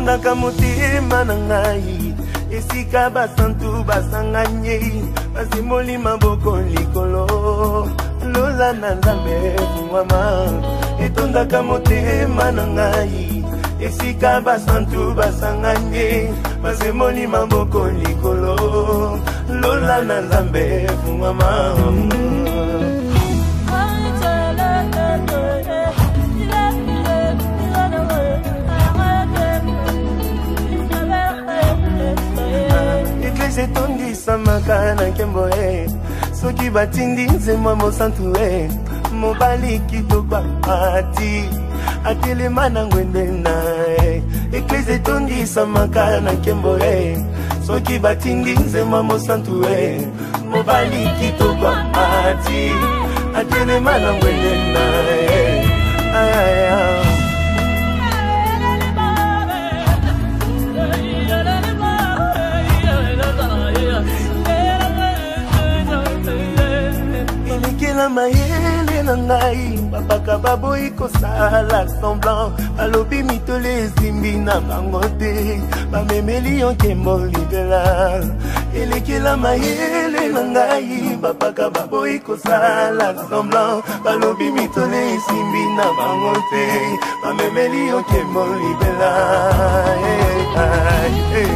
Etondaka motema na ngai esika basantu basangani basimboli maboko likolo lola na nzambe fungwama etondaka motema na ngai esika basantu basangani basemboli maboko likolo lola na nzambe fungwama. Eglise etondisamaka na nkembo e soki batindi nzembo mosantu e mobali kitoko ati atelema na ngwende na ye. Eglise etondisamaka na nkembo e soki batindi nzembo mosantu e mobali kitoko ati atelema na ngwende na ye. Ay, ay, ay. Elekela mayele na ngai babaka baboyi kosala semblant balobi mitole esimbi na bango te bamemeli yo nkembo libela elekela mayele na ngai babaka baboyi kosala semblant balobi mitole esimbi na bango te bamemeli yo nkembo libela. Hey, hey, hey.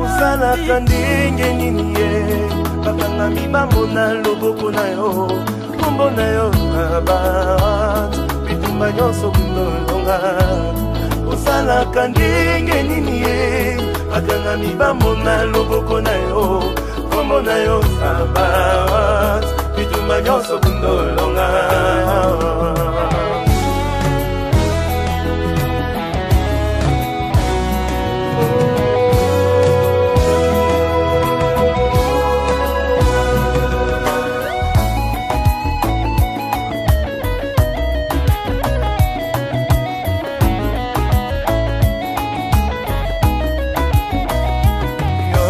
Osalaka ndenge nini ye bakangami bamona loboko na yo nkombo na yo na bato bitumba nyonso kundolonga osalaka ndenge nini ye bakangami bamona loboko na yo nkombo na yo sabat bitumba nyonso kundolonga.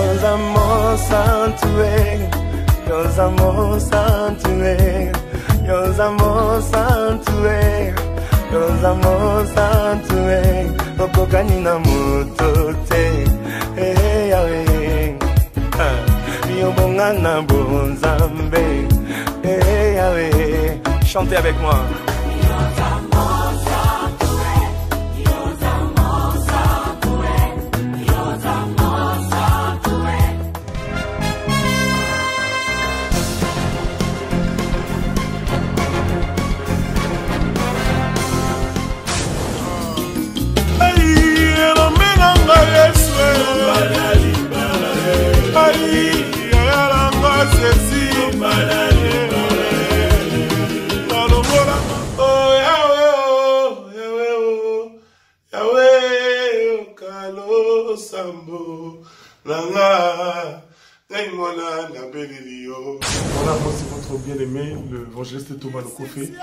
Yoza mosantu e, yoza mosantu e, yoza mosantu e, yoza mosantu e, okokani na moto te, eh, Yahweh. Ah, yobonga na bonzambe, eh, Yahweh. Chantez avec moi. Voilà, moi c'est votre bien-aimé, l'évangéliste Thomas Lokofé.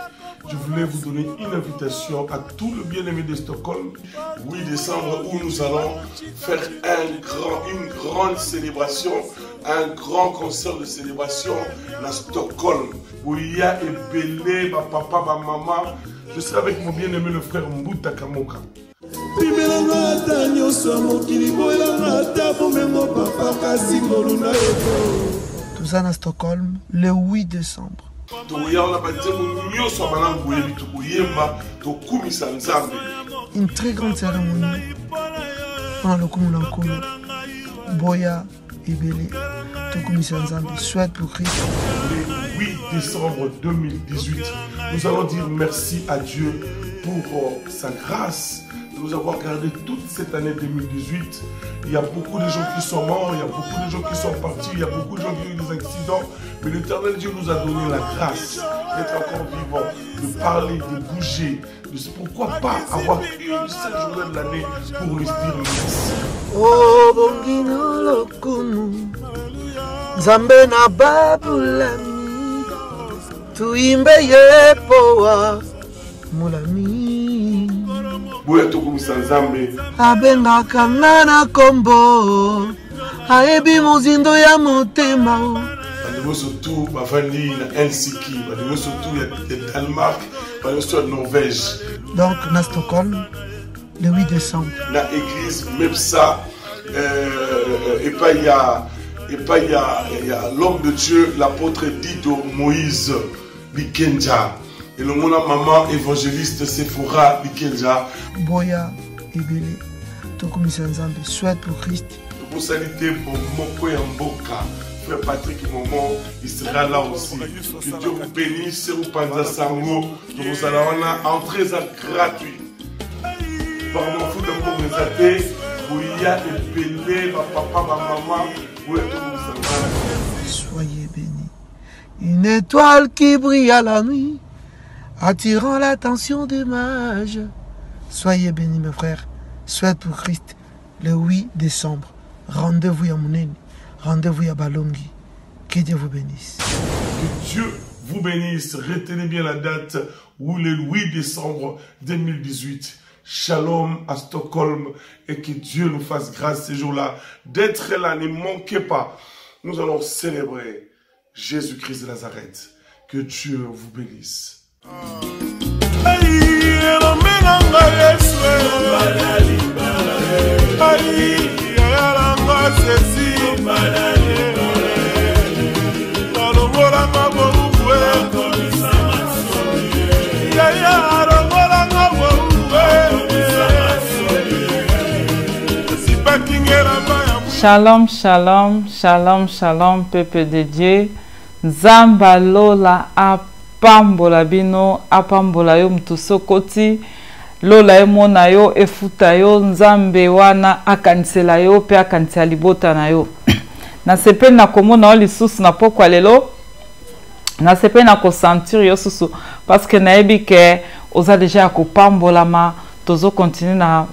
Je voulais vous donner une invitation à tout le bien-aimé de Stockholm. 8 décembre, où nous allons faire une grande célébration, un grand concert de célébration à Stockholm. Où il y a Ebele, ma papa, ma maman. Je serai avec mon bien-aimé, le frère Mbuta Kamoka. Pimelanga ata nyonso ya mokili boyelanga ata bomengo papa kasi ngolu na yo. Toza na Stockholm le 8 décembre. Tokoya wana banzembo nyonso ya malamu boyebi tokoyemba tokumisa Nzambe. Une très grande cérémonie mpona lokumu na Nkolo. Boya ebele tokumisa Nzambe. Souhaite pour Christ. Le 8 décembre 2018, nous allons dire merci à Dieu pour sa grâce de nous avoir gardé toute cette année 2018. Il y a beaucoup de gens qui sont morts, il y a beaucoup de gens qui sont partis, il y a beaucoup de gens qui ont eu des accidents. Mais l'Éternel Dieu nous a donné la grâce d'être encore vivant, de parler, de bouger. De pourquoi pas avoir une seule journée de l'année pour lui dire merci. Oh, bongino lokumu, Nzambe na babulami, tuimbe ye poa molami. Boya tokumisa Nzambe. Abengaka nga na kombo, ayebi mozindo ya motema. Bandeko nyonso tout bavandi na Helsinki, bandeko nyonso tout ya Danemark, bandeko nyonso ya Norvège. Donc na Stockholm le 8 décembre. Na église Mepsa euh, epai ya epai ya, ya l'homme de Dieu l'apôtre Dido Moïse Bikenja elongo na maman évangéliste Sephora Bikenja. Boya ebele tokumisa Nzambe soit pour Christ. Tobosani te bomoko ya mboka frère Patrick Momo il sera là aussi. Que Dieu vous bénisse opanza sango tokozala wana entrée eza gratuit. Vraiment futa mbongo eza te boya ebele bapapa bamama boya tokomisa Nzambe. Soyez bénis. Une étoile qui brille à la nuit, attirant l'attention des mages. Soyez bénis, mes frères. Souhaite pour Christ le 8 décembre. Rendez-vous à Mounene. Rendez-vous à Balongi. Que Dieu vous bénisse. Que Dieu vous bénisse. Retenez bien la date ou le 8 décembre 2018. Shalom à Stockholm et que Dieu nous fasse grâce ces jours-là d'être là. Ne manquez pas. Nous allons célébrer Jésus-Christ de Nazareth. Que Dieu vous bénisse. Shalom, shalom, shalom, shalom, peuple de Dieu. Nzambe lola apambola bino, apambola yo mutu sokoti, lola emona yo, efuta yo, Nzambe wana akanisela yo pe akanisela libota na yo. Nasepeli na komona yo lisusu na pokwa lelo. Nasepeli na kosentir yo susu parce que nayebi ke oza deja ya kopambolama. Tozo continuer na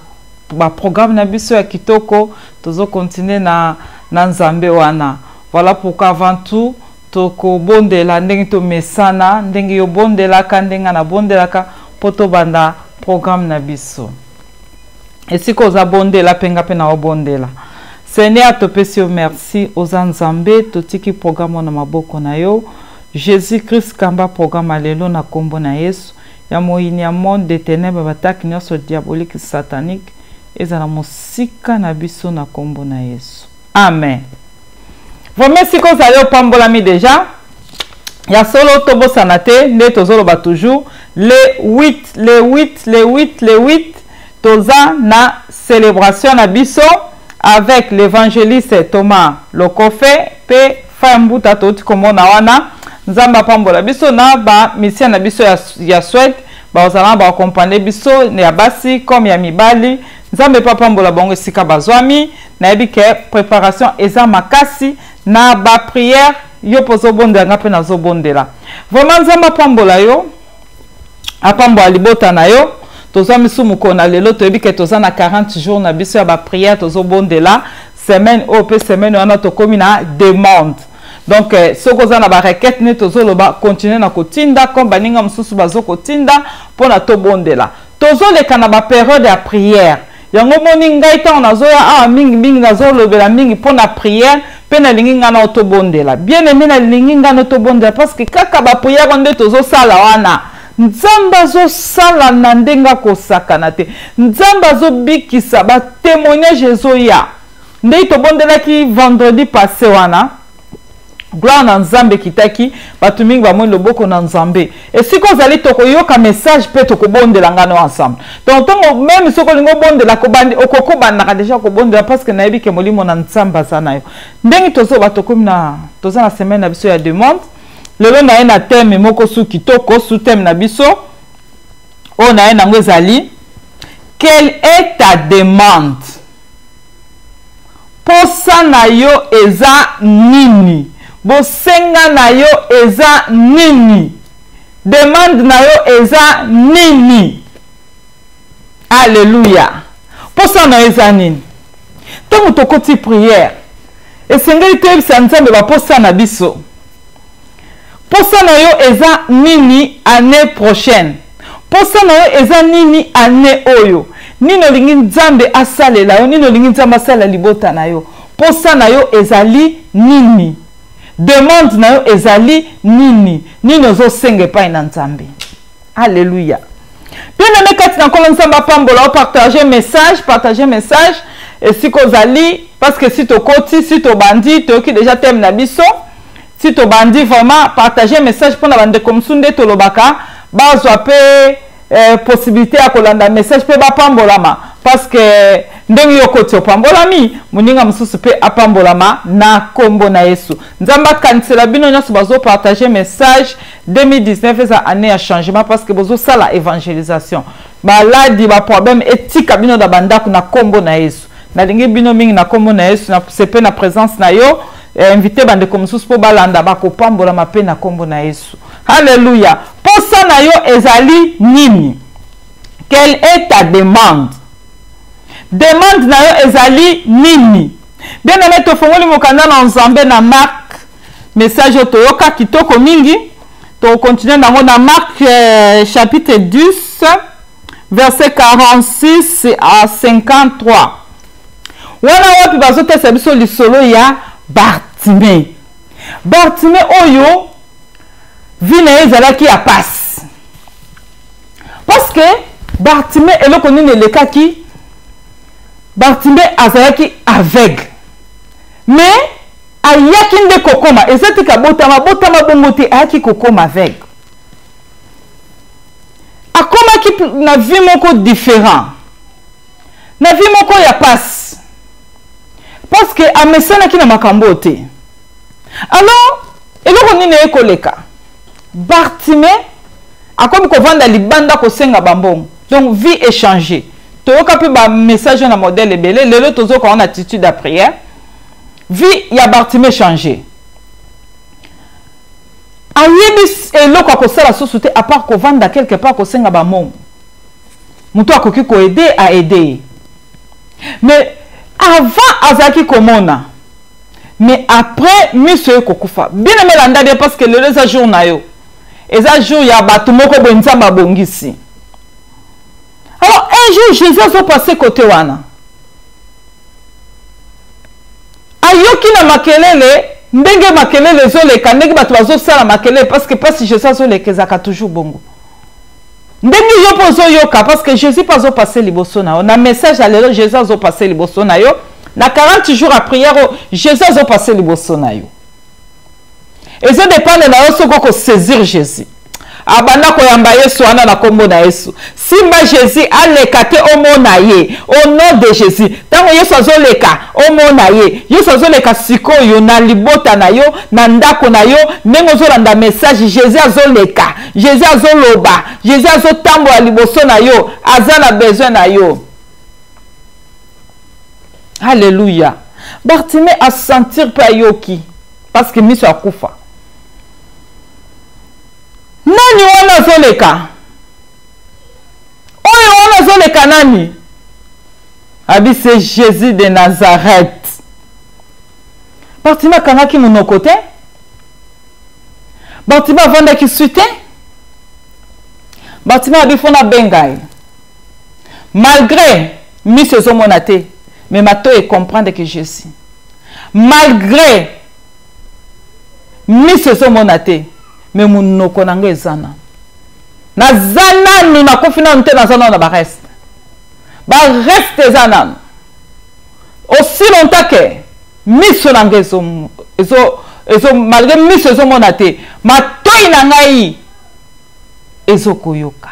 ba programme na biso ya kitoko, tozo continuer na, na Nzambe wana. Voilà pourquoi avant tout tokobondela ndenge tomesana, ndenge yo bondelaka, ndenge na bondelaka po tobanda programme na biso. Esika oza bondela pe nga pe na obondela. Seigneur, topesi yo merci, oza Nzambe, totiki programme na maboko na yo. Jésus-Christ kamba programme lelo na kombo na Yesu. Ya moyini ya monde de ténèbres, bataki nyonso diabolique satanique ezala mosika na biso na kombo na Yesu. Amen. Vraiment siko ozali opambolami déjà. Ya solo tobosana te nde tozoloba toujours le 8, le 8, le 8, le 8 toza na célébration na biso avec l'évangéliste Thomas Lokofe pe Frère Mbuta toti komona wana. Nzambe apambola biso na ba mission na biso ya, ya Suède, bazala ba accompagner biso ya basi comme ya mibali. Nzambe pa pambola bango esika bazwami. Nayebi ke préparation eza makasi na ba prière yo pozo bondela nga pe nazo bondela. Vraiment Nzambe apambola yo, apambola libota na yo. Toza misu mokolo na lelo, toyebi ke toza na 40 jours na biso ya ba prière tozo bondela. Semaine oyo pe semaine wana tokomi na demande. Donc soki oza na ba requête ne tozoloba continuer na kotinda comme baninga mosusu bazo kotinda mpona tobondela. Tozoleka na ba période ya prière. Yango moni ngai ntango nazoya awa mingi mingi nazolobela mingi mpona prière mpe nalingi ngai na tobondela. Bien aimé, nalingi ngai na tobondela parce que kaka ba prière nde tozosala wana. Nzambe azosala na ndenge akosakana te. Nzambe azobikisa ba témoignage ezoya. Ndenge tobondelaki vendredi passé wana, gloire na Nzambe ekitaki, bato mingi bamoni loboko na Nzambe. Esika ozali tokoyoka message pe tokobondela ngano ensemble. Donc ntango même soki olingi obondela, okokobandaka déjà kobondela parce que nayebi ke molimo na Nzambe aza na yo. Ndenge tozoba tokomi na, toza na semaine na biso ya demande. Lelo na ye na thème moko su kitoko, su thème na biso oyo na ye nango ezali quelle est ta demande? Posa na yo eza nini? Bosenga na yo eza nini? Demande na yo eza nini? Alléluia. Posa na yo eza nini? Ntango tokoti prière, esengeli toyebisa Nzambe baposa na biso. Posa na yo eza nini année prochaine? Posa na yo eza nini année oyo? Nini olingi Nzambe asalela yo? Nini olingi Nzambe asalela libota na yo? Posa na yo ezali nini? Demande na yo ezali nini? Nini ozosenga epai na Nzambe? Alléluia. Bien aimé kati na Nkolo, Nzambe apambola. Opartage message, partage message esika ozali, parce que si tokoti, si tobandi, toyoki déjà thème na biso. Si tobandi, vraiment partage message mpona bandeko mosusu nde tolobaka bazwa mpe possibilité ya kolanda message mpe bapambolama, parce que ndenge yo okoti opambolami, moninga mosusu mpe apambolama na nkombo na Yesu. Nzambe akanisela bino nyonso bazopartage message. 2019 eza année ya changement, parce que bozosala évangélisation. Maladi, baproblème etika bino na bandako na nkombo na Yesu. Nalingi bino mingi na nkombo na Yesu. Sepe na présence na yo. Invité bandeko mosusu mpo balanda, bakopambolama mpe na nkombo na Yesu. Halleluya. Posa na yo ezali nini? Quelle est ta demande? Demande na yo ezali nini? Bien aimé, tofongoli mokanda na Nzambe na Mark. Message oyo toyoka kitoko mingi, tokontinue nango na Mark chapitre 10, verset 46 à 53, wana wapi bazotesa biso lisolo ya Bartime. Bartime oyo vie na ye ezalaki ya pasi, parce que Bartime, eloko nini elekaki? Bartime azalaki aveugle, mais ayaki nde kokoma, eza te kabotama botama bongo te, ayaki kokoma aveugle. Akomaki na vie moko différent, na vie moko ya pasi, parce que amesanaki na makambo oyo te. Alors eloko nini ekoleka? Bartime akomi kovanda libanda kosenga bambongo. Donc vie échangée. Toyoka mpe bamessage na modèle ebele, lelo tozoka wana attitude ya prière. Vie ya Bartime changé, ayebi eloko akosala susu te à part kovanda quelque part kosenga bambongo. Moto akoki koaider, aide ye. Mais avant azalaki komona, mais après miso ekokufa. Bien aimé, landa bien, parce que lelo eza jour na yo, eza jour ya bato moko boye Nzambe abongisi. Alors un jour Jésus azopase côté wana, ayoki na makelele, ndenge makelele ezoleka, ndenge bato bazosala makelele, parce que mpasi Jésus azoleka ezalaka toujours bongo, ndenge yo mpe ozoyoka, parce que Jésus mpe azopase liboso na yo. Na message ya lelo, Jésus azopase liboso na yo. Na 40 jours ya prière oyo, Jésus azopase liboso na yo. Ezodépendre na yo soki okosaisir Jésus. Abanda koyamba Yesu wana na nkombo na Yesu. Simba Jésus aleka te, omona ye au nom de Jésus. Ntango Yesu azoleka, omona ye. Yesu azoleka sikoyo na libota na yo, na ndako na yo, ndenge ozolanda message. Jésus azoleka, Jésus azoloba, Jésus azotambola liboso na yo, aza na besoin na yo. Alleluya. Bartime asentir mpe ayoki, parce que miso akufa. Nani wana azoleka? Oyo wana azoleka nani? Abi c'est Jésus de Nazareth. Bartime akangaki monoko te, Bartime avandaki su te. Bartime abi fo nabenga ye, malgré miso ezomona te, mais matoi ecomprendre que Jésus. Malgré miso ezomona te, mais monoko na ngai eza nanu, naza nanu, nakufi nanu te, naza nanu na bareste, bareste eza nanu. Aussi longtemps que miso na ngai ezo, ezo, ezo malgré miso ezomona te, matoi na ngai ezokoyoka,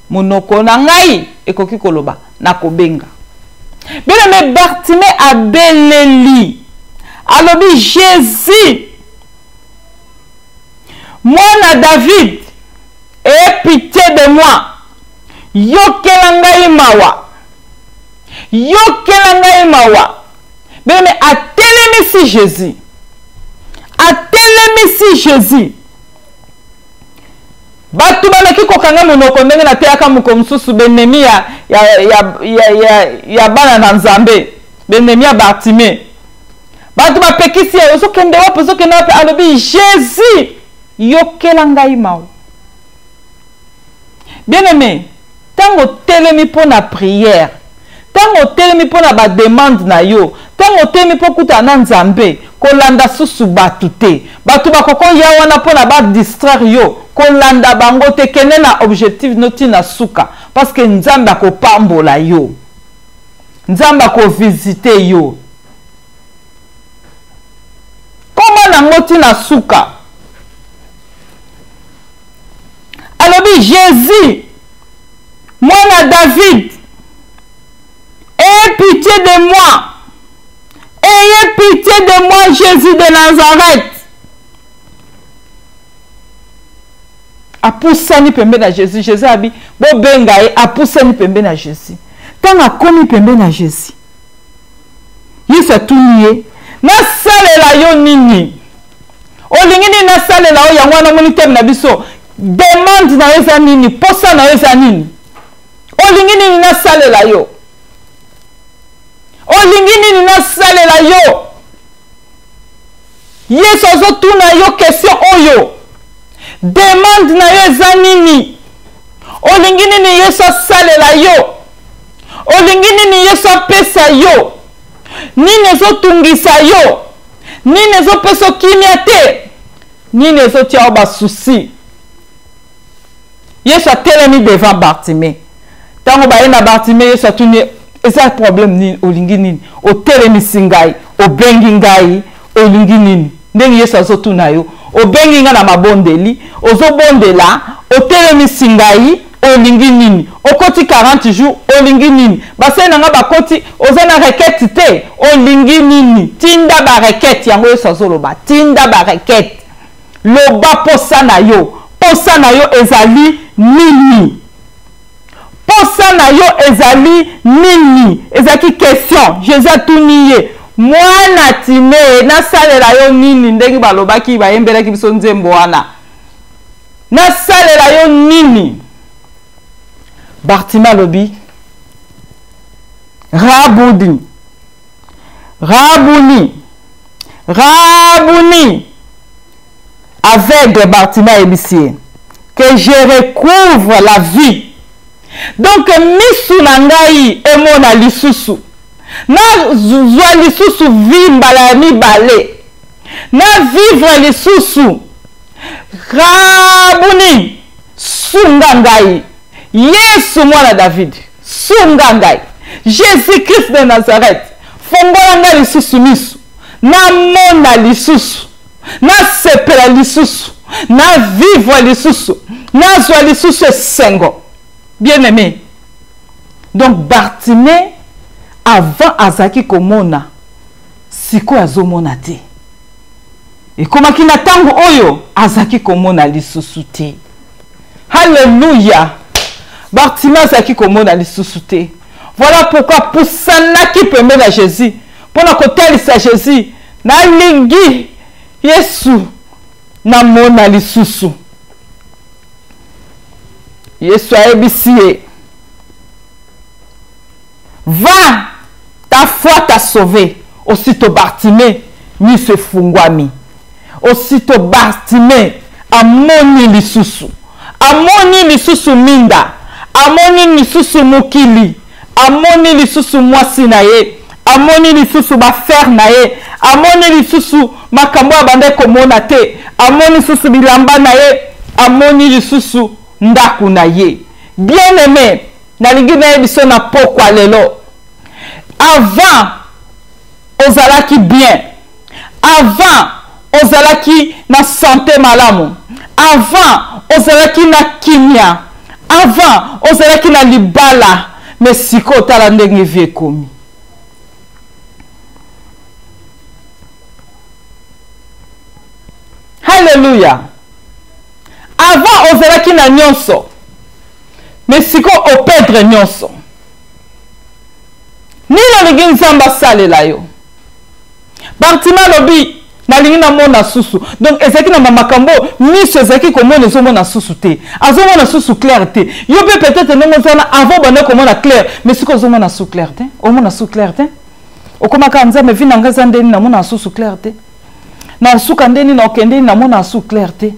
monoko na ngai ekoki koloba, nakobenga. Bien aimé, Bartime abeleli, alobi: "Jésus, mwana David, aie pitié de moi, yokela ngai mawa, yokela ngai mawa." Bien aimé, atelemisi Jésus, atelemisi Jésus. Bato baleki kokanga monoko, ndenge nateyaka moko mosusu, benemi ya bana na Nzambe, benemi ya Bartime. Bato bapekisi ye: "Ozokende wapi? Ozokende wapi?" Alobi: "Jésus, yokela ngai mawa." Bien aimé, ntango otelemi mpo na prière. Ntango otelemi mpo na bademande na yo, ntango otelemi mpo okutana na Nzambe, kolanda susu bato te. Bato bakoki koya wana mpo na badistraire yo, kolanda bango te. Kende na objectif no ti na suka, parce que Nzambe akopambola yo, Nzambe akovisite yo. Koma nango ti na suka. Alobi Jesus mwana David, ayez pitié de moi, ayez pitié de moi Jésus de Nazareth. Apusani pembeni na Jésus. Jésus abi bobenga ye, apusani pembeni na Jésus. Ntango akomi pembeni na Jésus, Yesu atuni ye, nasalela yo nini? Olingi nini nasalela yo? Yango wana omoni teme na biso, demande na yo eza nini? Posa na yo eza nini? Olingi nini nasalela yo? Olingi nini nasalela yo? Yesu azotuna yo question oyo, demande na yo eza nini? Olingi nini Yesu asalela yo? Olingi nini Yesu apesa yo? Nini ezotungisa yo? Nini ezopesa kimia te? Nini ezotia yo basusi? Yesu atelemi devant Bartimée. Ntango baye na Bartimée, Yesu atuni ye, eza problème nini? Olingi nini? Otelemisi ngai, obengi ngai, olingi nini? Ndenge Yesu azotuna yo, obengi ngai na mabondeli, ozobondela, otelemisi ngai, olingi nini? Okoti 40 jours, olingi nini? Basali na ngai bakoti, oza na requête te, olingi nini? Tinda ba requête. Yango Yesu azoloba, tinda ba requête, loba posa na yo. Posa na yo ezali nini? Posa na yo ezali nini? Ezalaki question Jésus atuni ye, mwana Time, nasalela yo nini? Ndenge balobaki, bayembelaki biso nzembo wana, nasalela yo nini? Bartime alobi, Rabuni, Rabuni, Rabuni. Aveugle Bartime ayebisi ye, que je recouvre la vie. Donc misu na ngai emona lisusu, nazwa lisusu vie mbala ya mibale, na vivre lisusu. Rabuni, sunga ngai. Yesu mwana David, sunga ngai. Jésus-Christ de Nazareth, fongola ngai lisusu misu, namona lisusu, nasepela lisusu, na vivre lisusu, nazwa lisusu esengo. Bien-aimé, donc Bartimée avant azalaki komona, sikoyo azomona te. Ekomaki na ntango oyo azalaki komona lisusu te. Alléluia. Bartimée azalaki komona lisusu te. Voilà pourquoi apusanaki pembeni ya Jésus mpona kotalisa Jésus, nalingi Yesu namona lisusu. Yesu ayebisi ye, va, ta foi t'a sauvé. Aussitôt Bartimée miso efungwami. Aussitôt Bartimée amoni lisusu, amoni lisusu minda, amoni lisusu mokili, amoni lisusu mwasi na ye, amoni lisusu bafere na ye, amoni lisusu makambo oyo abandaki komona te, amoni lisusu bilamba na ye, amoni lisusu ndako na ye. Bien-aimé, nalingi nayebiso na pokwa lelo, avant ozalaki bien, avant ozalaki na santé malamu, avant ozalaki na kimia, avant ozalaki na libala, mais sikoyo tala ndenge vie ekomi. Alléluia. Avant ozalaki na nyonso, mais sikoyo operdre nyonso. Nini olingi Nzambe asalela yo? Bartima alobi, nalingi namona susu. Donc ezalaki na makambo miso ezalaki komona, ezomona susu te, azomona susu clair te. Yo mpe peut-être ndenge oza na avant obanda komona clair, mais sikoyo ozomona su clair te, omona su clair te. Okomaka Nzambe, vi na ngai eza ndeni, namona susu clair te, na suka ndeni, na okende nini, namona su clair te.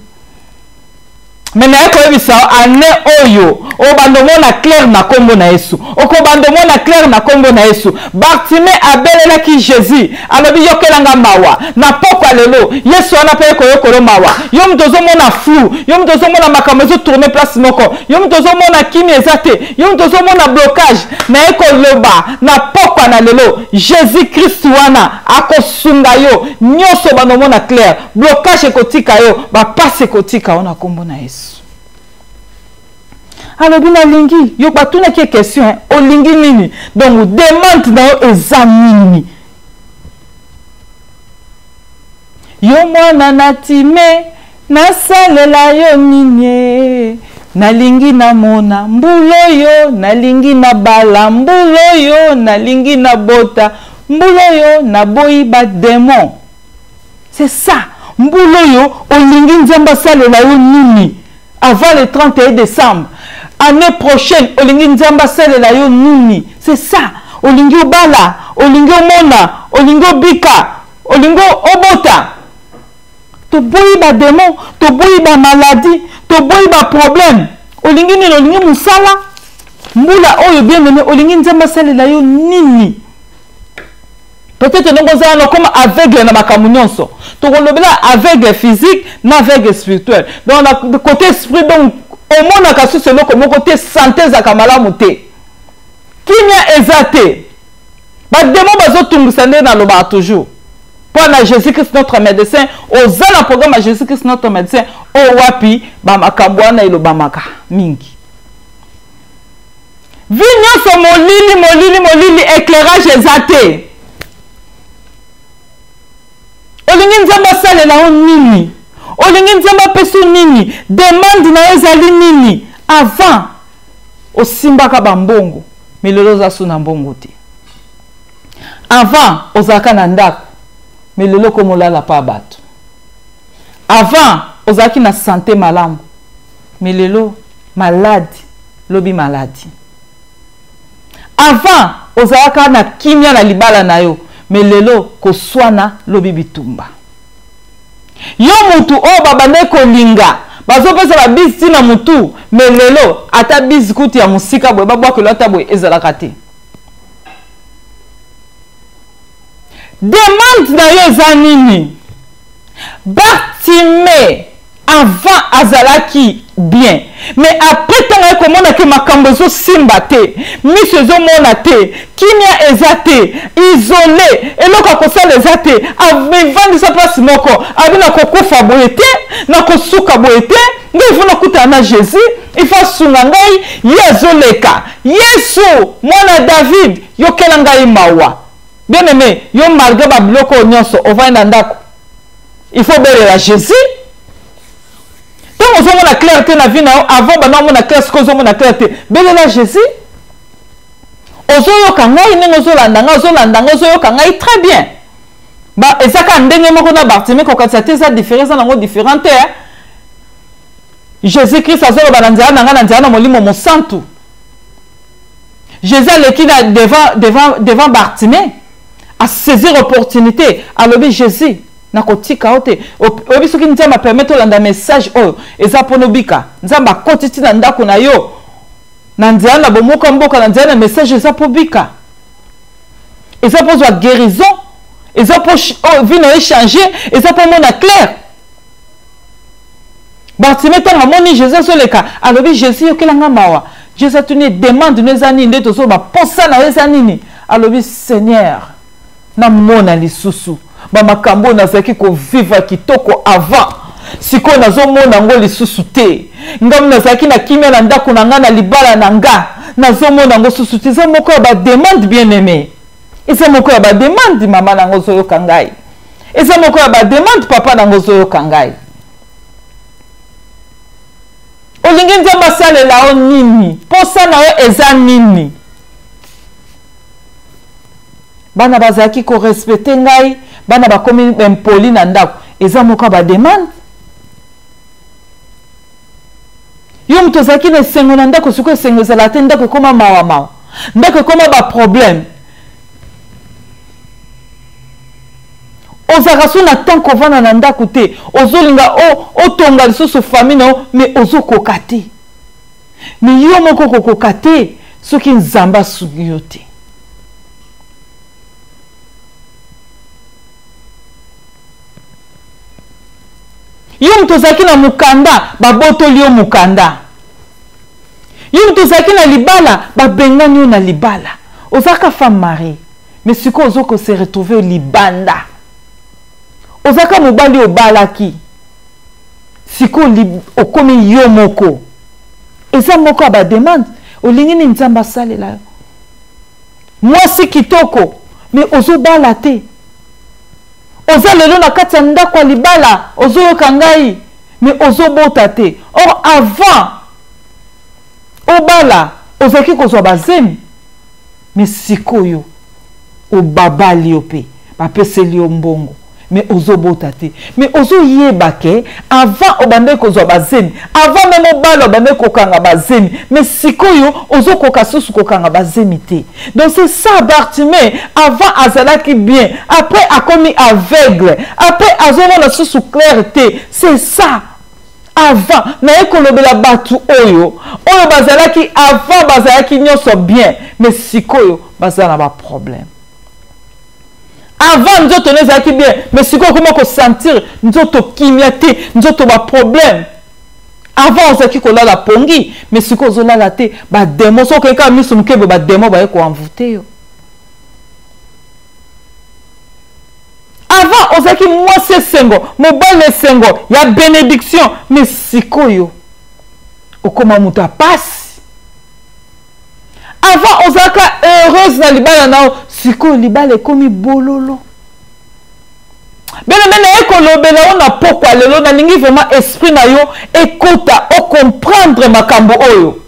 Me naye koyebisa yo année oyo obanda omona claire na kombo na Yesu, okobanda omona claire na kombo na Yesu. Bartime abelelaki Jesus, alobi yokela nga mawa na pokwa lelo. Yesu wana pe koyokolo mawa. Yo moto ozomona flou, yo moto ozomona makambo ezo tourner place moko, yo moto ozomona kimia eza te, yo moto ozomona blocage. Naye koloba na pokwa na lelo, Jesus Christ wana akosunga yo nyonso, obanda omona claire. Blocage ekotika yo, ba pasi ekotika yo na kombo na Yesu. Alobi nalingi yo, batunaki ye question hein, olingi nini? Donc demande na yo eza nini? Yo mwana na time nasalela yo nini? Nalingi namona mbula oyo, nalingi nabala mbula oyo, nalingi nabota mbula oyo, naboyi ba demon. C'est ça. Mbula oyo olingi Nzambe asalela yo nini avant le 31 décembre? Année prochaine olingi Nzambe asalela yo nini? C'est ça. Olingi obala, olingi omona, olingi obika, olingi obota. Toboyi ba demon, toboyi ba maladie, toboyi ba problème. Olingi nini? Olingi mosala? Mbula oyo bien aimé, olingi Nzambe asalela yo nini? Peut-être ndenge oza wana okoma aveugle na makambo nyonso. Tokolobela aveugle physique na aveugle spirituel. Donc na côté esprit, donc omonaka susu eloko moko te, santé ezalaka malamu te, kimia eza te, bademo bazotungisa. Nde nalobaka toujours mpo na Jésus-Christ notre médecin, oza na programme ya Jésus-Christ notre médecin oyo wapi bamakambo wana elobamaka mingi. Vie nyonso molili molili molili, éclairage eza te. Olingi Nzambe asalela yo nini? Olingi Nzambe apesa yo nini? Demande na yo ezali nini? Avant osimbaka bambongo, mais lelo oza su na mbongo te. Avant ozalaka na ndako, mais lelo okoma olala pa bato. Avant ozalaki na sante malamu, mais lelo malade, lobi maladi. Avant ozalaka na kimia na libala na yo, mais lelo koswana, lobi bitumba. Yo mutu oyo babandaki kolinga, bazopesa ba bise ti na mutu, mais lelo ata bise kutu ya mosika boye babwakelo ata boye ezalaka te. Demande na yo eza nini? Bartime avant azalaki bien, mais après ntango aye komona ke makambo ezosimba te, miso ezomona te, kimia eza te, isole, eloko ya kosala eza te, amivandisa place moko, abi nakokufa boye te, nakosuka boye te, ngai ifo nakutana na Jésus, ifo asunga ngai. Ye azoleka, Yesu mwana David, yokela ngai mawa. Bien aimé, yo malgré babiloko oyo nyonso ovandi na ndako, il faut obelela Jésus. Ntango ozomona clair te na vie na yo, avant banda omona clair, sikoyo ozomona clair te, belela Jésus. Ozoyoka ngai ndenge ozolanda ngai, ozolanda ngai, ozoyoka ngai très bien. Ba eza kaka ndenge moko na Bartimée, kokatisa te, eza différent, eza nango différent te. Jésus Christ azoloba na nzela na ngai, na nzela na Molimo Mosantu. Jésus aleki na devant, devant, devant Bartimée, a saisir opportunité, alobi Jésus nakotika yo te. Oyebi soki Nzambe apermettre olanda message oyo eza mpona obika. Nzambe akoti ti na ndako na yo na nzela na bomoko ya mboka, na nzela na message eza mpo bika, eza mpo ozwa guérison, eza mpo oh, vie na yo echange, eza mpo omona clair. Bartime ntango amoni Jésus azoleka, alobi Jésus yokela nga mawa. Jésus atuni ye demande no eza nini, nde tozoloba posa na yo eza nini. Alobi Seigneur, namona lisusu bamakambo oyo nazalaki kovivre kitoko avant, sikoyo nazomona yango lisusu te. Ngai nazalaki na kimia na ndako na ngai, na libala na nga, nazomona yango susu te. Eza moko ya bademande, bien aimé, eza moko ya bademande. Mama na yango ozoyoka ngai, eza moko ya bademande. Papa na yango ozoyoka ngai, olingi Nzambe asalela yo nini? Posa na yo eza nini? Bana bazalaki korespecte ngai, bana bakomi impoli na ndako, eza moko ya bademande. Yo moto ozalaki na esengo na ndako, sikoyo esengo ezalaka te, ndako ekoma mawa mawa, ndako ekoma baproblème. Ozalaka so na temps kovanda na ndako te, ozolinga otonga lisusu famille na yo, mais ozokoka te. Mais yo moko okokoka te soki Nzambe asungi yo te. Yo moto ozalaki na mokanda, babotoli yo mokanda. Yo moto ozalaki na libala, babengani yo na libala. Ozalaka femme mariée, mais sikoyo ozo ko se retrouver libanda. Ozalaka mobali obalaki, sikoyo okomi yo moko. Eza moko ya ba demande, olingi nini Nzambe asalela yo? Mwasi kitoko, mais ozobala te. Oza lelo na kati ya ndako ya libala, ozoyoka ngai, mais ozobota te. Or avant obala ozalaki kozwa bazemi, mais sikoyo obabali yo pe bapeseli yo mbongo, mais ozobota te. Mais ozoyeba ke avant obandaki kozwa bazemi, avant meme obala obandaki kokanga bazemi, mais sikoyo ozokoka susu kokanga bazemi te. Donc c'est ça Bartimée, avant azalaki bien, après akomi aveugle, après azomona susu clair te. C'est ça. Avant naye kolobela batu oyo oyo bazalaki avant bazalaki nyonso bien, mais sikoyo baza na ba problème. Avant nzoto no ezalaki bien, mais sikoyo okoma kosentir nzoto kimia te, nzoto ba problème. Avant ozalaki kolala pongi, mais sikoyo ozolala te, ba démons soki okei kaka miso moke boye, ba démons baye koenvoûter yo. Avant ozalaki mwasi esengo, mobali esengo ya bénédiction, mais sikoyo okoma moto ya pasi. Avant ozalaka heureuse na libala na yo, sikoyo libala ekomi bololo. Bien aimé, naye kolobela yo na pokwa lelo, nalingi vraiment esprit na yo ekota o comprendre makambo oyo.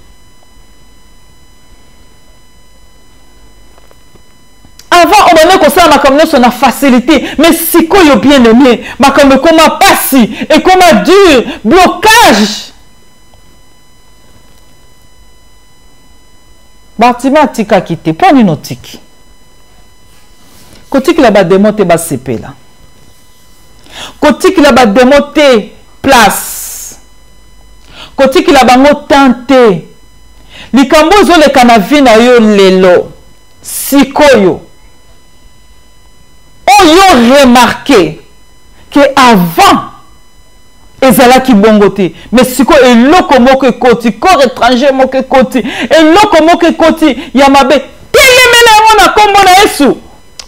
Avant obandaki kosala makambo nyonso na facilité, mais sikoyo bien aimé, makambo ekoma pasi, ekoma dur, blocage. Bartimée atikaki te, mpo nini otiki? Kotikela ba démon te basepela. Kotikela ba démon te place. Kotikela bango temps te. Likambo ezoleka na vie na yo lelo sikoyo, oyo remarquer que avant ezalaki bongo te, mais sikoyo eloko moko ekoti, corps étranger moko ekoti, eloko moko ekoti ya mabe, telemela yango na kombo na Yesu.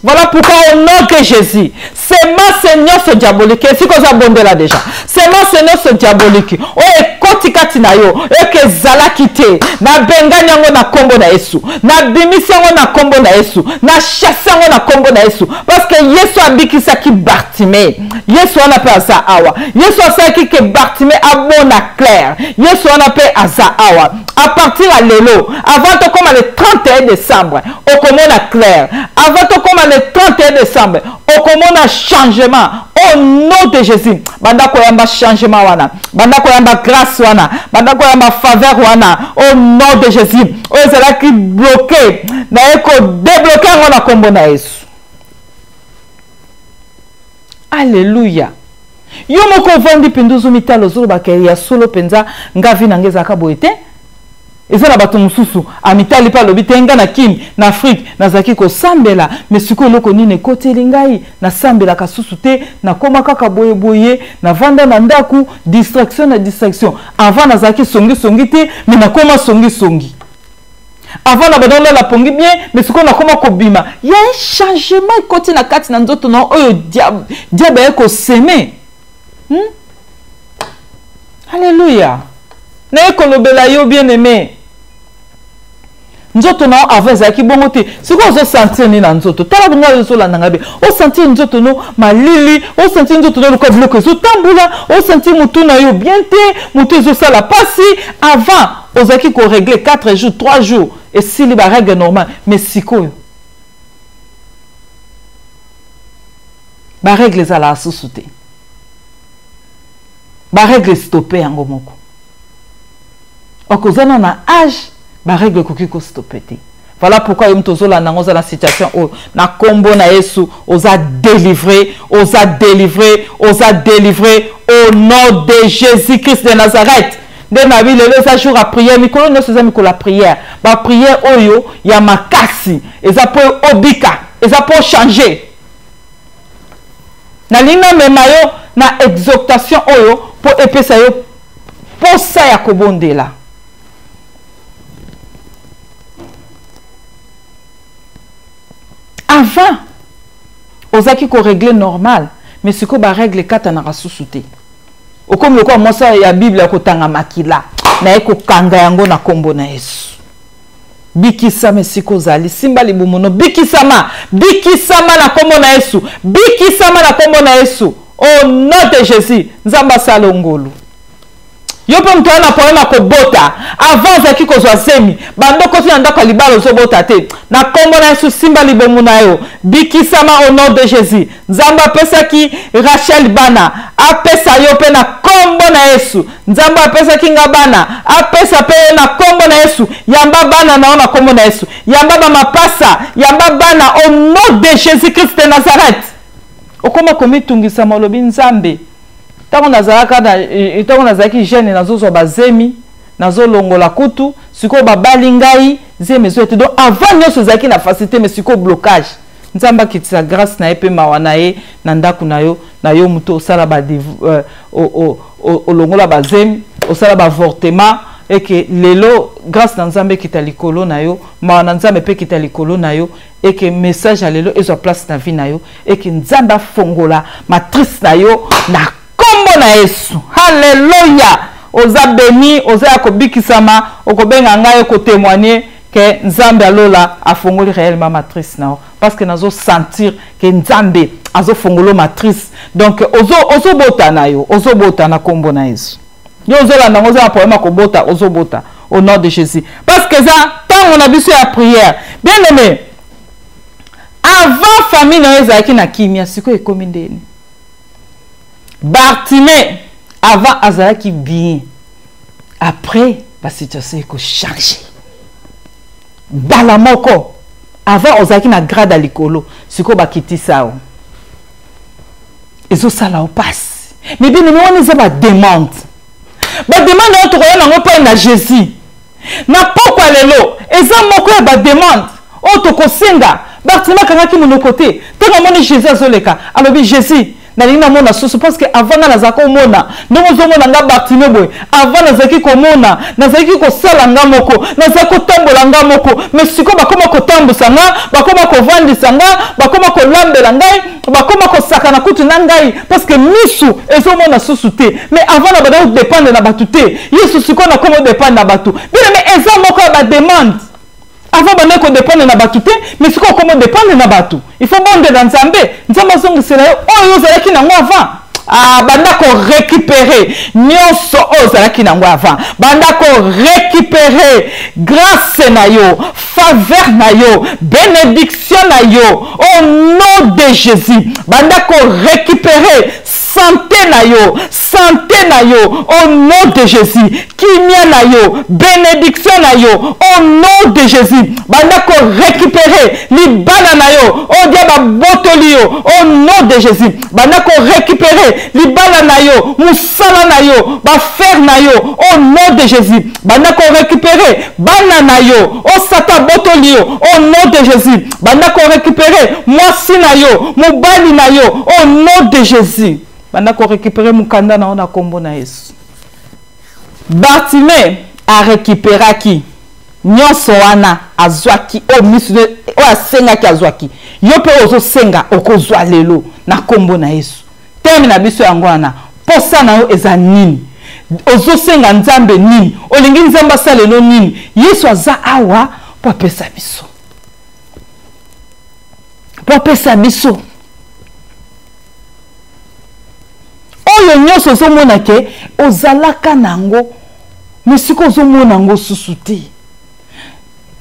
Voilà pourquoi au nom de Jésus, semence nyonso diabolique, esika oza bondela déjà, semence nyonso diabolique oyo ekoti kati na yo, eke ezalaki te, nabengani yango na kombo na Yesu, nabimisi yango na kombo na Yesu, na chasse yango na kombo na Yesu, parce que Yesu abikisaki Bartimée. Yesu wana pe aza awa. Yesu asalaki ke Bartimée abona clair. Yesu wana pe aza awa. À partir ya lelo, avant tokoma le 31 décembre, okomona clair. Avant tokoma le 31 décembre, okomona changement au nom de Jésus. Banda koyamba changement wana, banda koyamba grâce wana, banda koyamba faveur wana au nom de Jésus. Oyo ezalaki bloqué, naye ko débloquer yango na kombo na Yesu. Alléluia. Yo moko ovandi mpenza ozomitala, ozolobaka ya solo mpenza, nga vie na nga ezalaka boye te. Eza na bato mosusu amitali mpe alobi te, nga na Kin, na Afrique nazalaki kosambela, mais sikoyo eloko nini ekoteli ngai, nasambelaka susu te, nakoma kaka boye boye, navanda na ndaku, distraction na distraction. Avant nazalaki songi songi te, mais nakoma songi songi. Avant na banda olala pongi bien, mais sikoyo nakoma kobima. Ya un changement ekoti na kati na nzoto na oyo diable aye koseme. Alléluia. Naye kolobela yo bien aimé. Nzoto na yo avant ezalaki bongo te. Sikoyo ozo sentir nini na nzoto? Tala bongo oyo ozolanda ngai be. O sentir nzoto no malili, o sentir nzoto no lokola biloko ezotambola, o sentir motu na yo bien te, motu ezosala pasi. Avant ozalaki ko régler 4 jours, 3 jours, esili ba règle normale, mais sikoyo ba règle ezalaka susu te. Ba règle stoppe yango moko. Okozana na âge, ba règle ekoki ko stoppe te. Voilà pourquoi yo moto ozolanda yango oza na situation oyo na kombo na Yesu oza délivré, oza délivré, oza délivré au nom de Jésus-Christ de Nazareth. Nde na bi lelo eza jour ya prière, mikolo nyonso eza mikolo ya prière. Ba prière oyo ya makasi eza po obika, eza po changer. Nalingi namema yo na exhortation oyo po epesa yo posa ya kobondela. Avant ozalaki ko régler normal, mais sikoyo ba règle ekatanaka susu te. Okomi lokola mwasi ya Bible ya kotanga makila, naye kokanga yango na kombo na Yesu. Bikisama esika ozali, simba libumu no, bikisama, bikisama na kombo na Yesu, bikisama na kombo na Yesu. Au nom de Jésus, Nzambe asala ngolu. Yo mpe moto wana problème ya kobota, avant ozalaki kozwa zemi, banda okoti na ndako ya libala ozobota te. Na kombo na Yesu, simba libumu na yo, bikisama au nom de Jésus. Nzambe apesaki Rachel bana, apesa yo mpe na kombo na Yesu. Nzambe apesaki nga bana, apesa mpe yo na kombo na Yesu. Yamba bana na yo na kombo na Yesu, yamba ba mapasa, yamba bana au nom de Jésus-Christ de Nazareth. Okoma komitungisa, malobi Nzambe, ntango nazalaka na, ntango nazalaki jeune, nazozwa bazemi, nazolongola kutu, sikoyo babali ngai, zemi ezoya te. Donc avant nyonso ezalaki na facilité, mais sikoyo blocage. Nzambe akitisa grâce na ye pe mawa na ye na ndako na yo, na yo moto osala ba olongola ba zemi, osala ba avortement, et que lelo grâce na Nzambe ekita likolo na yo, mawa na Nzambe pe ekita likolo na yo, et que message ya lelo ezwa place na vie na yo, et que Nzambe afongola matrice na yo na kombo na Yesu. Alléluia! Oza béni, oza ya kobikisama, okobenga ngai okotémoigner que Nzambe alola afongoli réellement matrice na yo, parce que nazo sentir que Nzambe azofongolo matrice. Donc ozo ozobota na yo, ozobota na kombo na Yesu. Yo ozolanda ngo, oza na problème ya kobota, ozobota au nom de Jésus, parce que eza ntango na biso ya prière. Bien aimé, avant famille na yo ezalaki na kimia, sikoyo ekomi ndeni? Bartimée avant azalaki bien, après ba situation eko changer bala moko. Avant ozalaki na grade ya likolo, sikoyo bakitisa yo, ezosala yo pasi. Mais bien aimé, wana eza ba demande, ba demande oyo tokoya nango epai na Jésus na pokwa lelo, eza moko ya ba demande oyo tokosenga. Bartimée akangaki monoko te ntango amoni Jésus azoleka, alobi Jésus, nalingi namona susu, parce que avant nga nazalaki komona ndenge ozomona nga Bartimée boye. Avant nazalaki komona, nazalaki kosala nga moko, nazalaki kotambola nga moko, mais sikoyo bakoma kotambusa nga, bakoma kovandisa nga, bakoma kolambela ngai, bakoma kosakana kutu na ngai, parce que misu ezomona susu te. Mais avant na banda kodépendre na bato te, Yesu, sikoyo nakoma kodépendre na bato. Bien aimé, eza moko ya bademande. Avant bandaki kodépendre na bato te, mais sikoyo okoma odépendre na bato. Il faut bondela Nzambe, Nzambe azongisela yo oyo ozalaki nango avant. Ah, banda korécupérer nyonso oyo ozalaki nango avant, banda korécupérer grâce na yo, faveur na yo, bénédiction na yo au nom de Jésus. Banda korécupérer santé na yo, santé na yo au nom de Jésus, kimia na yo, bénédiction na yo au nom de Jésus. Banda korécupérer libala na yo oyo dia babotoli yo au nom de Jésus. Banda korécupérer libala na yo, mosala na yo, baaffaire na yo au nom de Jésus. Banda korécupérer bana na yo oyo Satan abotoli yo au nom de Jésus. Banda korécupérer mwasi na yo, mobali na yo au nom de Jésus. Banda korécupérer mokanda na yo na kombo na Yesu. Bartimée arécupéraki nyonso wana, azwaki oyo miso oyo asengaki, azwaki. Yo mpe oyo ozosenga okozwa lelo na kombo na Yesu. Teme na biso yango wana. Posa na yo eza nini? Ozosenga Nzambe nini? Olingi Nzambe asalelo nini? Yesu aza awa mpo apesa biso, mpo apesa biso oyo nyonso ozomona ke ozalaka nango, mais sikoyo ozomona yango susu te.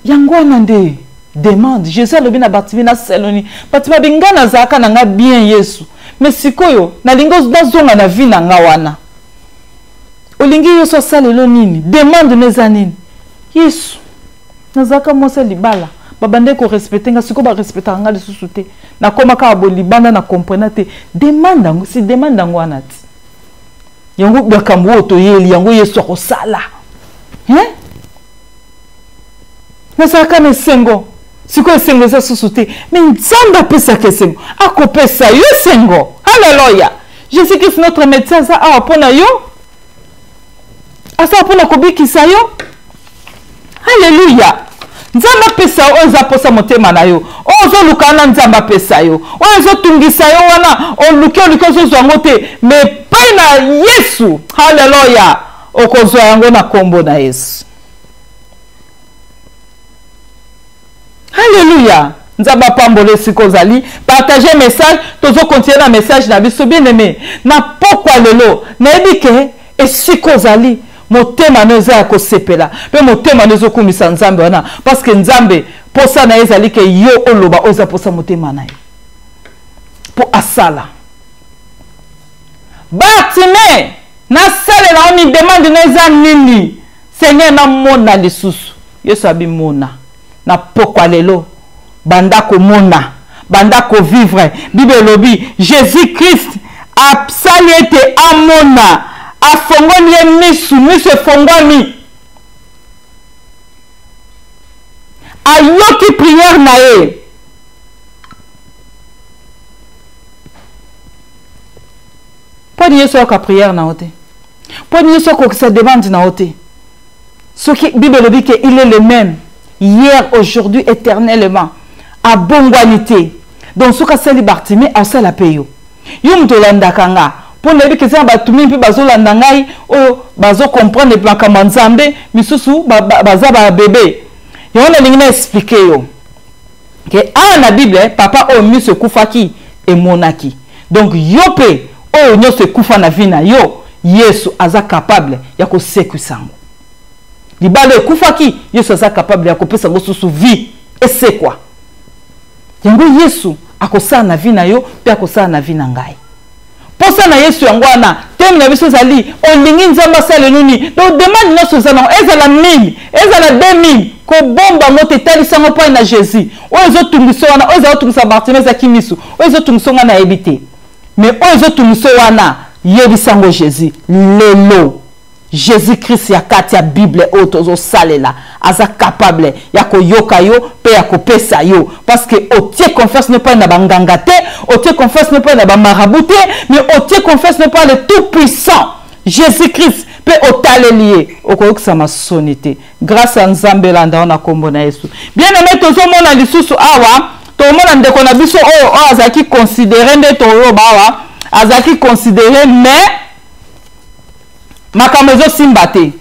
Yango wana nde demande. Jésus alobi na Bartimée na seloni, Bartimée abi nga nazalaka na nga bien Yesu, mais sikoyo nalingi nazonga na vie na nga wana. Olingi Yesu asalelo nini? Demande no eza nini? Yesu, nazalaka mwasi ya libala, Babandaki korespecte nga, sikoyo barespectaka nga lisusu te. Nakoma kaka boye libanda, na comprena te. Demande yango, si demande yango wana ti. Yango makambo oyo toyeli yango Yesu akosala. Hein? Nazalaka na esengo. Sikoyo esengo eza susu te. Mais Nzambe apesaka esengo. Akopesa yo esengo. Alléluia. Jésus-Christ notre médecin aza awa mpo na yo. Aza mpo na kobikisa yo. Alléluia. Nzambe apesa yo oyo eza mposa motema na yo. Oyo ozoluka wana Nzambe apesa yo. Oyo ezotungisa yo wana oluki oluki ozozwa yango te. Mais epai na Yesu, Alléluia, okozwa yango na kombo na Yesu. Alléluia. Nzambe apambola esika ozali. Partage message, tozo continuer na message na biso bien aimé. Na pokwa lelo, nayebi ke esika ozali motema no eza ya kosepela mpe motema no ezokumisa Nzambe wana, parce que Nzambe posa na ye ezali ke yo oloba oyo eza posa motema na ye mpo asala. Bartime, nasalela yo mi demande no eza nini? Seigneur, namona lisusu. Yesu abimona na pokwa lelo, banda komona, banda kovivre. Bible elobi Jésus Christ asali ete amona, afongoli ye misu, misu efongwami, ayoki prière na ye. Mpo nini Yesu ayoka prière na yo te? Mpo nini Yesu akokisa demande na yo te? Soki Bible elobi ke il est le même hier, aujourd'hui, éternellement, abongwani te. Donc soki asali Bartimée, asala pe yo. Yo moto olandaka nga, mpo nayebi ke eza na bato mingi mpe bazolanda ngai oyo bazo comprendre makambo ya Nzambe, misusu baza ba bebe. Yango nalingi na expliquer yo ke awa na Bible, papa oyo miso ekufaki emonaki. Donc yo mpe oyo nyonso ekufa na vie na yo, Yesu aza capable ya kosekwisa yango. Libala ekufaki, Yesu aza capable ya kopesa yango susu vie, esekwa. Yango Yesu akosala na vie na yo mpe akosala na vie na ngai. Posa na Yesu yango wana, thème na biso ezali olingi Nzambe asala nini? Donc demande nyonso eza nango, ezala 1000, ezala 2000, kobomba yango te, talisa yango mpai na Jésus. Oyo ezotungisa wana, oyo ezala kotungisa Bartimée ezalaki miso, oyo ezotungisa nga nayebi te. Mais oyo ezotungisa wana, yebisa yango Jésus lelo. Jésus-Christ ya kati ya Bible oyo tozosalela aza capable ya koyoka yo pe ya kopesa yo, parce que otie confiance ne pas na banganga te, otie confiance ne pas na ba marabout te, mais otie confiance ne pas le tout puissant Jésus-Christ pe otaleli ye, okoyokisa masoni te. Grâce à Nzambe elanda na kombo na Yesu. Bien aimé, tozomona lisusu awa, tomona ndeko na biso oyo, oyo azalaki considéré nde toyoba awa, azalaki considéré mais makambo ezosimba te.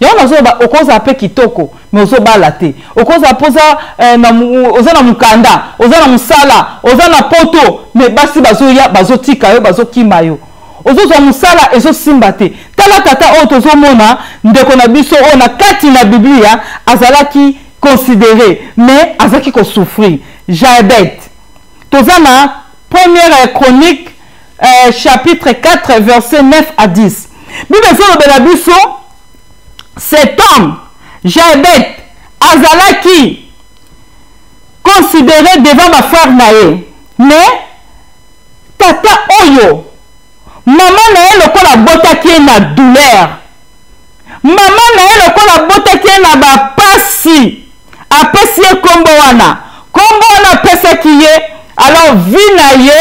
Yango nazoloba okozala pe kitoko mais ozobala te, okozala pe oza na mokanda, oza na mosala, oza na poto mais basi bazoya bazotika yo, bazokima yo, ozozwa mosala ezosimba te. Tala tata oyo tozomona ndeko na biso oyo na kati na Biblia azalaki considéré mais azalaki kosouffrir. Jabet, toza na première chronique chapitre 4 verset 9 à 10. Bible ezolobela biso cet homme Jabet azalaki considéré devant ba frère na ye, mais tata oyo mama na ye lokola abotaki ye na douleur, mama na ye lokola abotaki ye na bapasi, apesi ye kombo wana, kombo wana apesaki ye, alors vie na ye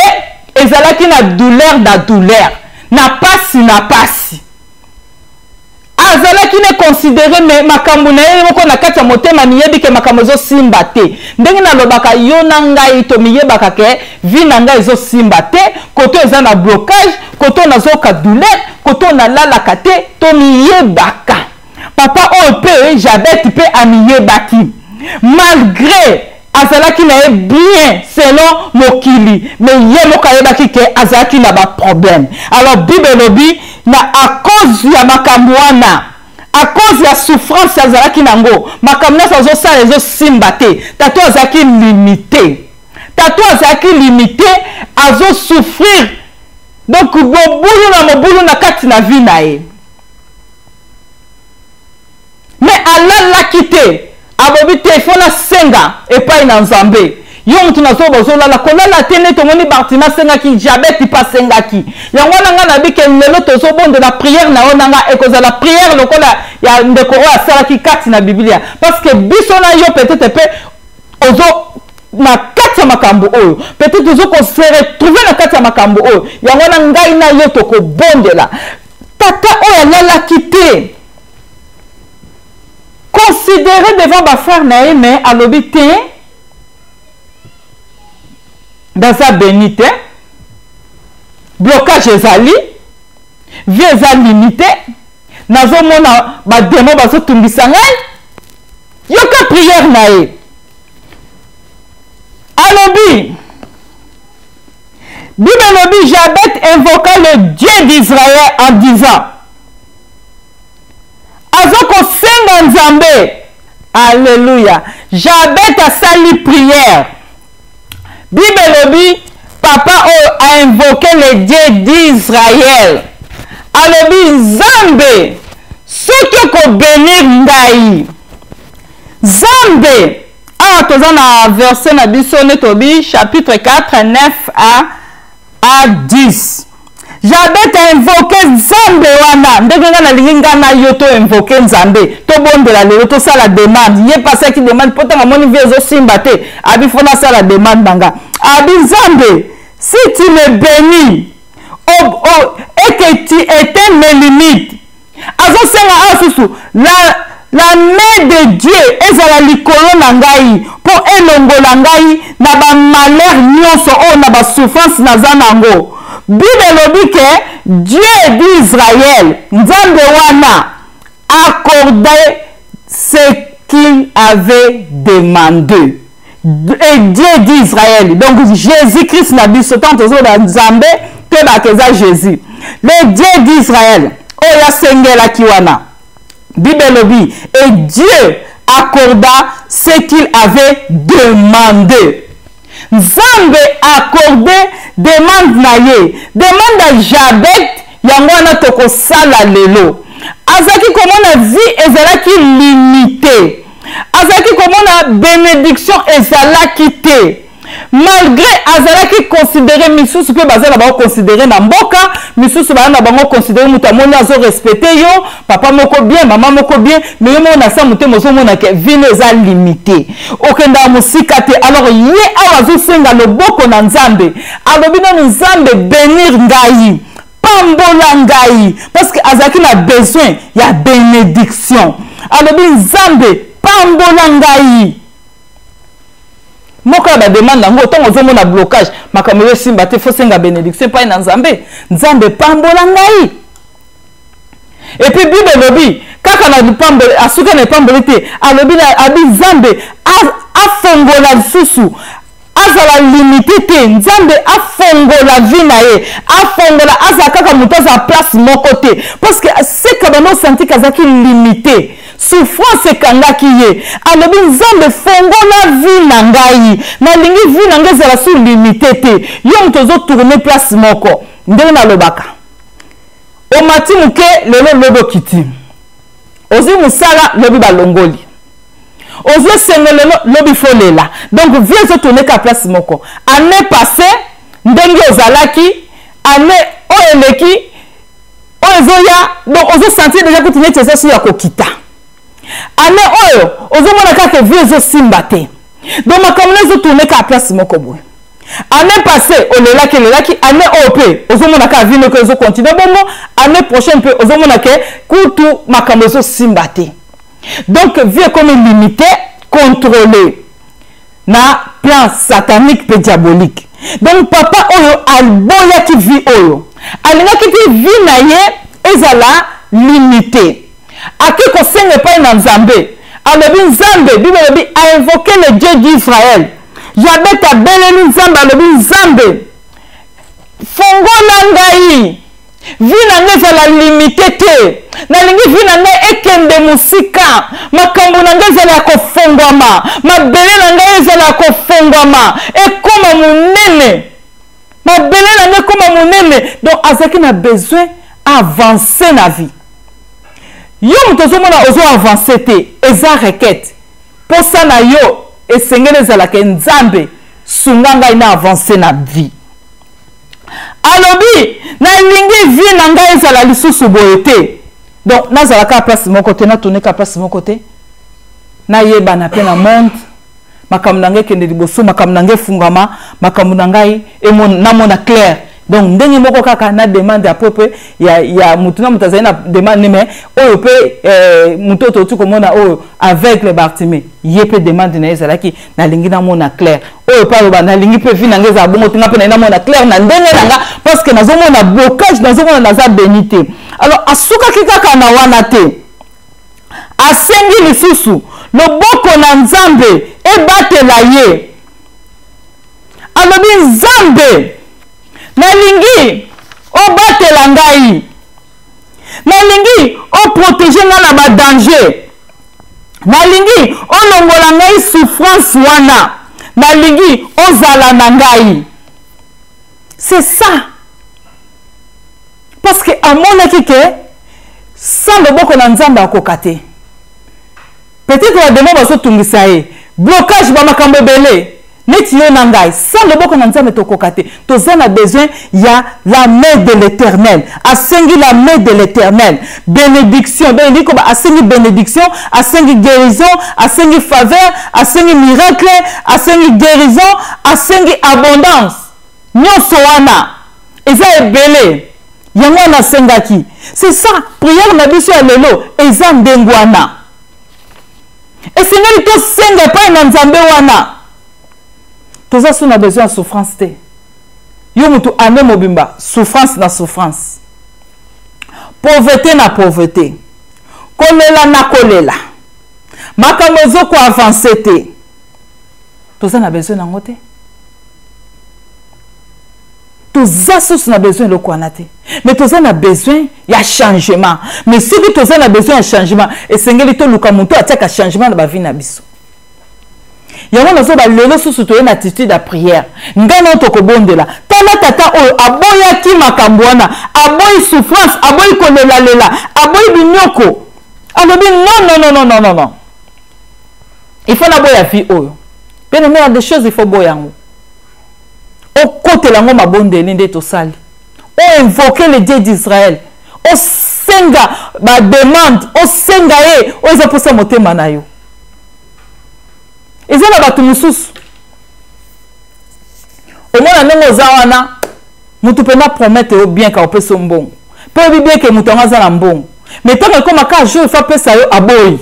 ezalaki na douleur na douleur, na pasi na pasi. Azalaki ne considéré, mais makambo na ye moko na kati ya motema miyebi ke makambo ezosimba te. Ndenge nalobaka yo na ngai tomiyebaka ke vie na ngai ezosimba te, koto eza na blocage, koto nazoka douleur, koto nalalaka te, tomiyebaka. Papa oyo pe Jabet pe amiyebaki, malgré azalaki na ye bien selon mokili, mais ye moko ayebaki ke azalaki na ba problème. Alors Bible elobi na à cause ya makambo wana, à cause ya souffrance azalaki nango, makambo nyonso azosala ezosimba te. Tata azalaki limité, tata azalaki limité, azosouffrir donc mobulu na mobulu na kati na vie na ye. Mais alalaki te, Alobi te il faut nasenga epai na Nzambe. Yo moto nazoloba ozolala, kolala te nde tomoni Bartime asengaki, Jabeti mpe asengaki. Yango wana ngai nayebi ke lelo tozobondela prière na yo na ngai ekozala prière lokola ya ndeko oyo asalaki kati na Biblia. Parce que biso na yo peut-être mpe ozo na kati ya makambo oyo peut-être ozo ko se retrouver na kati ya makambo oyo. Yango wana ngai na yo tokobondela. Tata oyo alalaki te considéré devant ba frères na ye mais alobi te naza béni te blocage ezali vie eza limité nazomona bademo bazotungisa ngai yoka prière na ye alobi Bible elobi Jabet invoqua le Dieu d'Israël en disant aza kosenga Nzambe. Alléluia. Jabet asali prière. Bible elobi papa oyo a invoqué le Dieu d'Israël. Alobi Nzambe soki okobenir ngai Nzambe awa toza na verset na biso nde tobi chapitre 4 9 à 10 Jabet a invoqué Nzambe wana ndenge ngai nalingi ngai na yo to invoqué Nzambe tobondela lelo tosala demande ye pasaki demande mpo ntango amoni vie ezosimba te abi fo nasala demande na nga abi Nzambe si tu me bénis oh, oh, et que tu éteins mes limites azosenga awa susu la, la main de dieu ezala likolo na ngai mpo elongola ngai na bamalheur nyonso oyo na basouffrance naza na yango bible elobi ke dieu d'israël nzambe wana accorde ce qu'il avait demandé et dieu d'israël donc jésus christ na biso ntango tozoloba nzambe toyebaka eza jésus le dieu d'israël oyo asengelaki wana bible elobi et dieu accorda ce qu'il avait demandé nzambe accorde demande na ye demande ya jabet yango wana tokosala lelo azalaki komona vie ezalaki limite azalaki komona benediction ezalaki te malgré azalaki considéré misusu mpe baza na bango considéré na mboka misusu baza na bango considéré moto amoni azo respecte yo papa moko bien mama moko bien mais yo moko na sa motema ozomona ke vino eza limité okendaka mosika te alors ye awa azosenga loboko na nzambe alobi nanu nzambe benir ngai pambola ngai parce que azalaki na besoin ya benediction alobi nzambe pambola ngai moko ya bademande yango ntango ozomona blocage makambo ezo esimba te fosenga benediction epai na nzambe nzambe pambola ngai epuis bible elobi kaka na lipamboli asuki na epamboli te alobi abi nzambe afongola lisusu azala limite te nzambe afongola vie na ye afongola azala kaka moto azala place moko te parce que seka bando osanti kazalaki limite souffrance ekangaki ye alobi nzambe fongola vie na ngai nalingi vie na ngai ezala su limite te yo moto ozotourne place moko ndenge nalobaka omati moke lelo lobi okiti ozwi mosala lobi balongoli ozwi esengo lelo lobi folela donc vie ezotourne ka place moko année passé ndenge ozalaki année oyo eleki oyo ezoya donc ozosentir deja kutu neti eza su ya kokita année oyo ozomona kaka vie ezosimba te donc makambo na ezotourne kaka place moko boye année passée olelaki elelaki année oyo mpe ozomona kaka vie noko ezocontinue bongo année prochaine mpe ozomona ke kutu makambo ezosimba te donc vie ekomi limité contrôlé na plan satanique mpe diabolique donc papa oyo aboyaki vie oyo alingaki te vie na ye ezala limité ake kosenga epai na nzambe alobi nzambe bible elobi ainvoke le dieu d'israël jabet abeleli nzambe alobi nzambe fongola ngai vie na ngai ezala limite te nalingi vie na ngai ekende mosika makambo na ngai ezala ya kofongwama mabele na ngai ezala ya kofongwama ekoma monene mabele na ngai ekoma monene donc azalaki na besoin avance na vie yo moto ozomona ozo avance te eza requête. Posa na yo esengeli ezala ke Nzambe sunga ngai na avancer na vie. Alobi nalingi vie na ngai ezala lisusu boye te. Donc nazala kaka place moko te, na tourner kaka place moko te. Nayebana pe na monde, makambo na ngai ekende liboso, makambo na ngai efungwama, makambo na ngai namona clair. Donc ndenge moko kaka na demande ya propre ya, ya mutu na mutu azali na demande mais oyo pe eh, mutu oyo touti komona oyo aveugle Bartimée ye pe demande na ye ezalaki nalingi namona clair. Oyo pe aloba nalingi pe vie na ngai ezala bongo te, nga pe nalingi namona clair na ndenge na nga parce que nazomona blocage, nazomona naza béni te. Alors asukaki kaka na wana te, asengi lisusu loboko na Nzambe ebatela ye. Alobi Nzambe nalingi obatela ngai, nalingi oprotege ngai na ba danger, nalingi olongola ngai souffrance wana, nalingi ozala na ngai. C'est ça, parce que amonaki ke sans loboko na Nzambe akoka te. Peut-être ba demons bazotungisa ye, blocage ba makambo ebele. Neti yo na ngai, sans loboko na Nzambe tokoka te. Toza na besoin ya la main de l'Eternel. Asengi la main de l'Eternel. Benediction. Donc, il dit asengi benediction, asengi guérison, asengi faveur, asengi miracle, asengi guérison, asengi abondance. Nyonso wana eza ebele. Yango wana asengaki. C'est ça, prière na biso ya lelo eza ndenge wana. Esengeli tosenga epai na Nzambe wana. Toza su na besoin ya souffrance te. Yo mutu année mobimba souffrance na souffrance, pauvreté na pauvreté, kolela na kolela, makambo ezo ko avancer te. Toza na besoin nango te. Toza susu na besoin eloko wana te, mais toza na besoin ya changement. Mais soki toza na besoin ya changement, esengeli toluka moto atiaka changement na ba vie na biso. Yango nazoba lelo susu toye na attitude ya prière. Nga na tokobondela. Tala tata oyo aboyaki makambo wana, aboyi souffrance, aboyi kolelalela, aboyi binyoko. Alobi non, non, non, non, non, non, non. Il faut naboya vie oyo. Bien aimé, il y a des choses il faut boya yango. Okotela yango mabondeli nde tosali. O invoquer le Dieu d'Israël. Osenga ba demande, osenga ye oyo eza posa motema na yo. Eza na bato mosusu omona ndenge oza wana, mutu mpenza promete yo bien ka opesa yo mbongo, mpe oyebi bien ke mutu yango aza na mbongo, mais ntango ekoma ka jour fa apesa yo aboyi,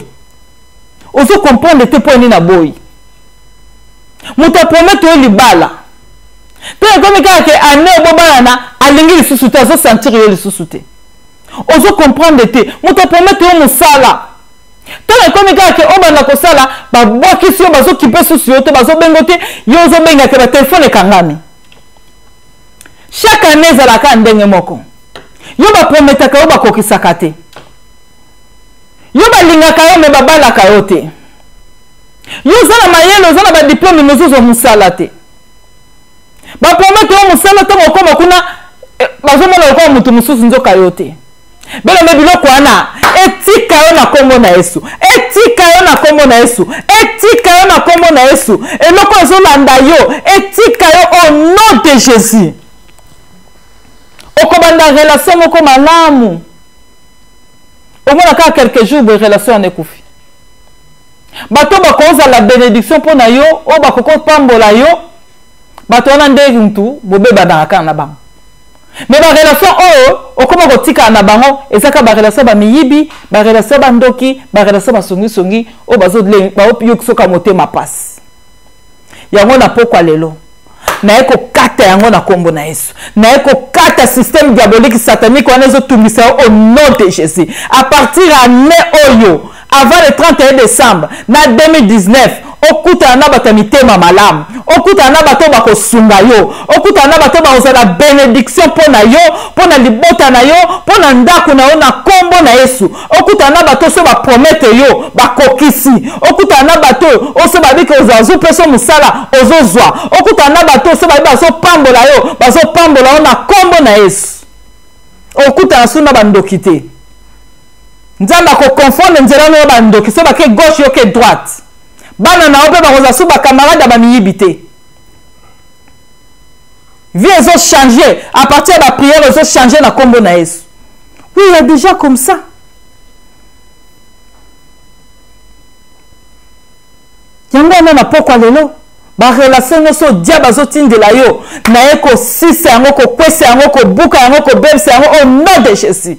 ozo comprendre te mpo nini aboyi. Moto apromete yo libala, mpe ekomi kaka ke année obobalana alingi lisusu te, azo sentir yo lisusu te, ozo comprendre te. Moto apromete yo mosala, ntango ekomi kaka ke obanda kosala, babwakisi yo, bazokipe susu yo te, bazobenga te, yo ozobenga ke batelefone ekangami. Chaque année ezalaka ndenge moko, yo baprometaka yo, bakokisaka te, yo balingaka yo me babalaka yo te, yo oza na mayele, oza na badiplome mais ozozwa mosala te, bapromete yo mosala, ntango okoma kuna bazomona lokola moto mosusu, nzoka yo te. Belome biloko wana etika yo na kombo na Yesu, etika yo na kombo na Yesu, etika yo na kombo na Yesu. Eloko ezolanda yo etika yo au nom de Jésus. Okobanda relation moko malamu, omona kaka quelques jours boye relation wana ekufi. Bato bakozala bénédiction mpo na yo, oyo bakoki kopambola yo, bato wana nde mutu bobebanaka kaka na bango. Mais ba relation oyo okoma kotikala na bango eza kaka ba relation ba miyibi, ba relation ba ndoki, ba relation ba songisongi oyo bazoyokisoka motema pasi. Yango na pokwa lelo naye kokata yango na kombo na Yesu, naye kokata système diabolique satanique wana ezotungisa yo au nom de Jésus. À partir ya année oyo, avant le 31 décembre na 2019, okutana na bato ya mitema malamu, okutana na bato bakosunga yo, okutana na bato bakozala bénédiction mpo na yo, mpo na libota na yo, mpo na ndako na yo na kombo na Yesu. Okutana na bato oyo bapromete yo bakokisi, okutana na bato oyo babiki ozopesa mosala ozozwa, okutana na bato oyo bayebi bazopambola yo, bazopambola yo na kombo na Yesu. Okutana su na bandoki te. Nzambe akokonfondre nzela na yo bandoki, so bake gauche yo ke droite. Bana na yo mpe bakozala su bacamarade ya bamiyibi te. Vie ezo changer à partir ya baprière, ezo changer na nkombo na Yesu. Oui, il y a déjà comme ça. Yango wana na pokwa lelo, barelation nyonso diable azotindela yo, naye kosisa yango, kokwesa yango, kobuka yango, kobebisa yango au nom de Jésus.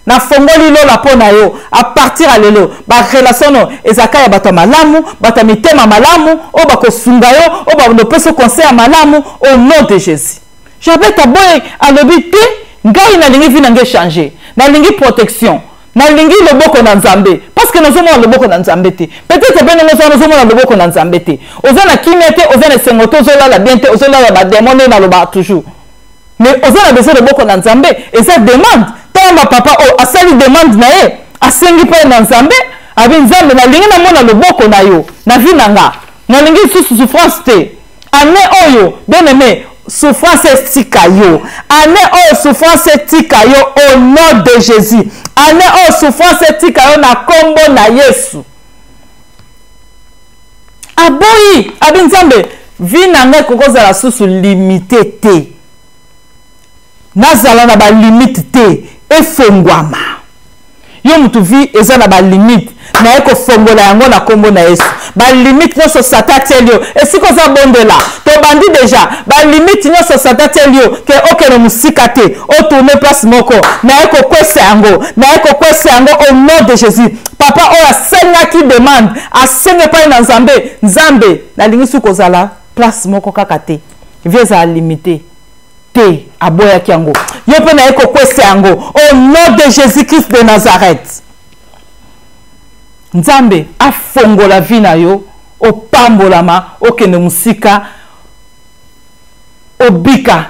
Nafongoli lola mpo na yo à partir ya lelo. Barelation no ezalaka ya bato ya malamu, bato ya mitema malamu, oyo bakosunga yo, oyo bakopesa conseil ya malamu au nom de Jésus. Jabet aboye, alobi te, ngai nalingi vie na ngai changer, nalingi protection, nalingi loboko na Nzambe, parce que nazomona loboko na Nzambe te. Peut-être mpe ndenge ozala, nazomona loboko na Nzambe te, oza na kimia te, oza na esengo te, ozolala bien te, ozolala bademon nde nalobaka toujours, mais oza na besoin loboko na Nzambe. Eza demande. Ntango bapapa oyo asali demande na ye, asengi mpe na Nzambe, abi: Nzambe, nalingi namona loboko na yo na vie na nga, nalingi lisusu souffrance te. Année oyo, bien aimé, souffrance etika yo. Année oyo, souffrance etika yo au nom de Jésus. Année oyo, souffrance etika yo na nkombo na Yesu. Aboyi, abi: Nzambe, vie na ngai ekokozala susu limité te, nazala na balimite te, efongwama. Yo mutu vie eza na balimite, naye kofongola yango na nkombo na Yesu. Balimite nyonso Satan atieli yo esika oza, bondela, tobandi déjà. Balimite nyonso Satan atieli yo ke okende mosika te, otourne place moko, naye kokwesa yango, naye kokwesa yango au nom de Jésus. Papa oyo asengaki demande, asenge epai na Nzambe: Nzambe, nalingi su kozala place moko kaka te, vie ezala limité te. Aboyaki yango, yo mpe naye kokwesa yango au nom de Jésus Christ de Nazareth. Nzambe afongola vie na yo, opambolama, okende mosika, obika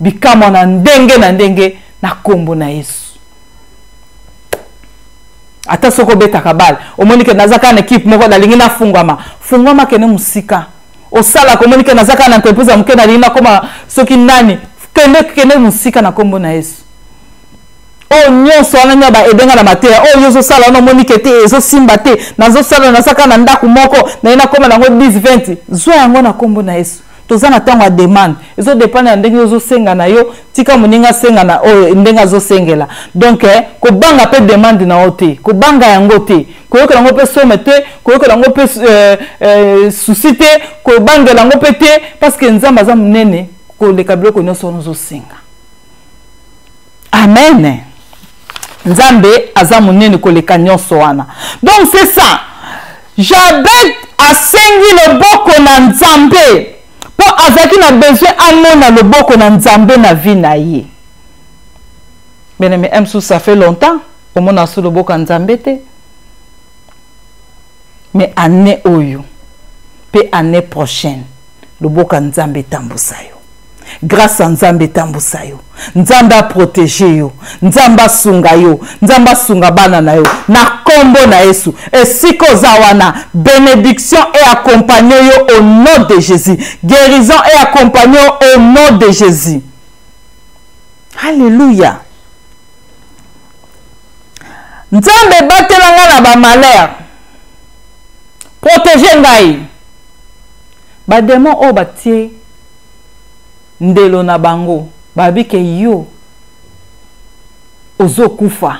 bikamwa na ndenge na ndenge na nkombo na Yesu. Ata soki obetaka bale, omoni ke naza kaka na ekipe moko, nalingi nafungwama, fungwama, kende mosika. Osalaka, omoni ke naza kaka na entreprise ya moke, nalingi nakoma soki nani, kende, kende mosika na nkombo na Yesu. Oyo nyonso wana nde baedenga na mateya oyo yo ozosala wana, omoni ke te, ezosimba te, nazosala, naza kaka na ndako moko, naye nakóma nango 10, 20, zwa yango na nkombo na Yesu. Toza na ntango ya demande, ezodépendre na ndenge ozosenga na yo. Tika moninga asenga na oyo ndenge azosengela. Donc kobanga mpe demande na yo te, kobanga yango te, koyokela yango mpe some te, koyokela yango mpe souci te, kobangela yango mpe te, parce que Nzambe aza monene koleka biloko nyonso wana ozosenga. Amen. Nzambe aza monene koleka nyonso wana. Donc c'est ça, Jabet asengi loboko na Nzambe mpo azalaki na besoin amona loboko na Nzambe na vie na ye. Bien aimé, mosusu ça fait longtemps omona so loboko ya Nzambe te, mais année oyo mpe année prochaine, loboko ya Nzambe etambusa yo, grâce ya Nzambe etambusa yo, Nzambe aprotege yo, Nzambe asunga yo, Nzambe asunga bana na yo na nkombo na Yesu. Esika oza wana, bénédiction eaccompagne yo au nom de Jésus, guérison eaccompagne yo au nom de Jésus. Alléluia. Nzambe, ebatela ngai na bamalheur, protège ngai. Badémon oyo batie ndelo na bango, babi ke yo ozokufa,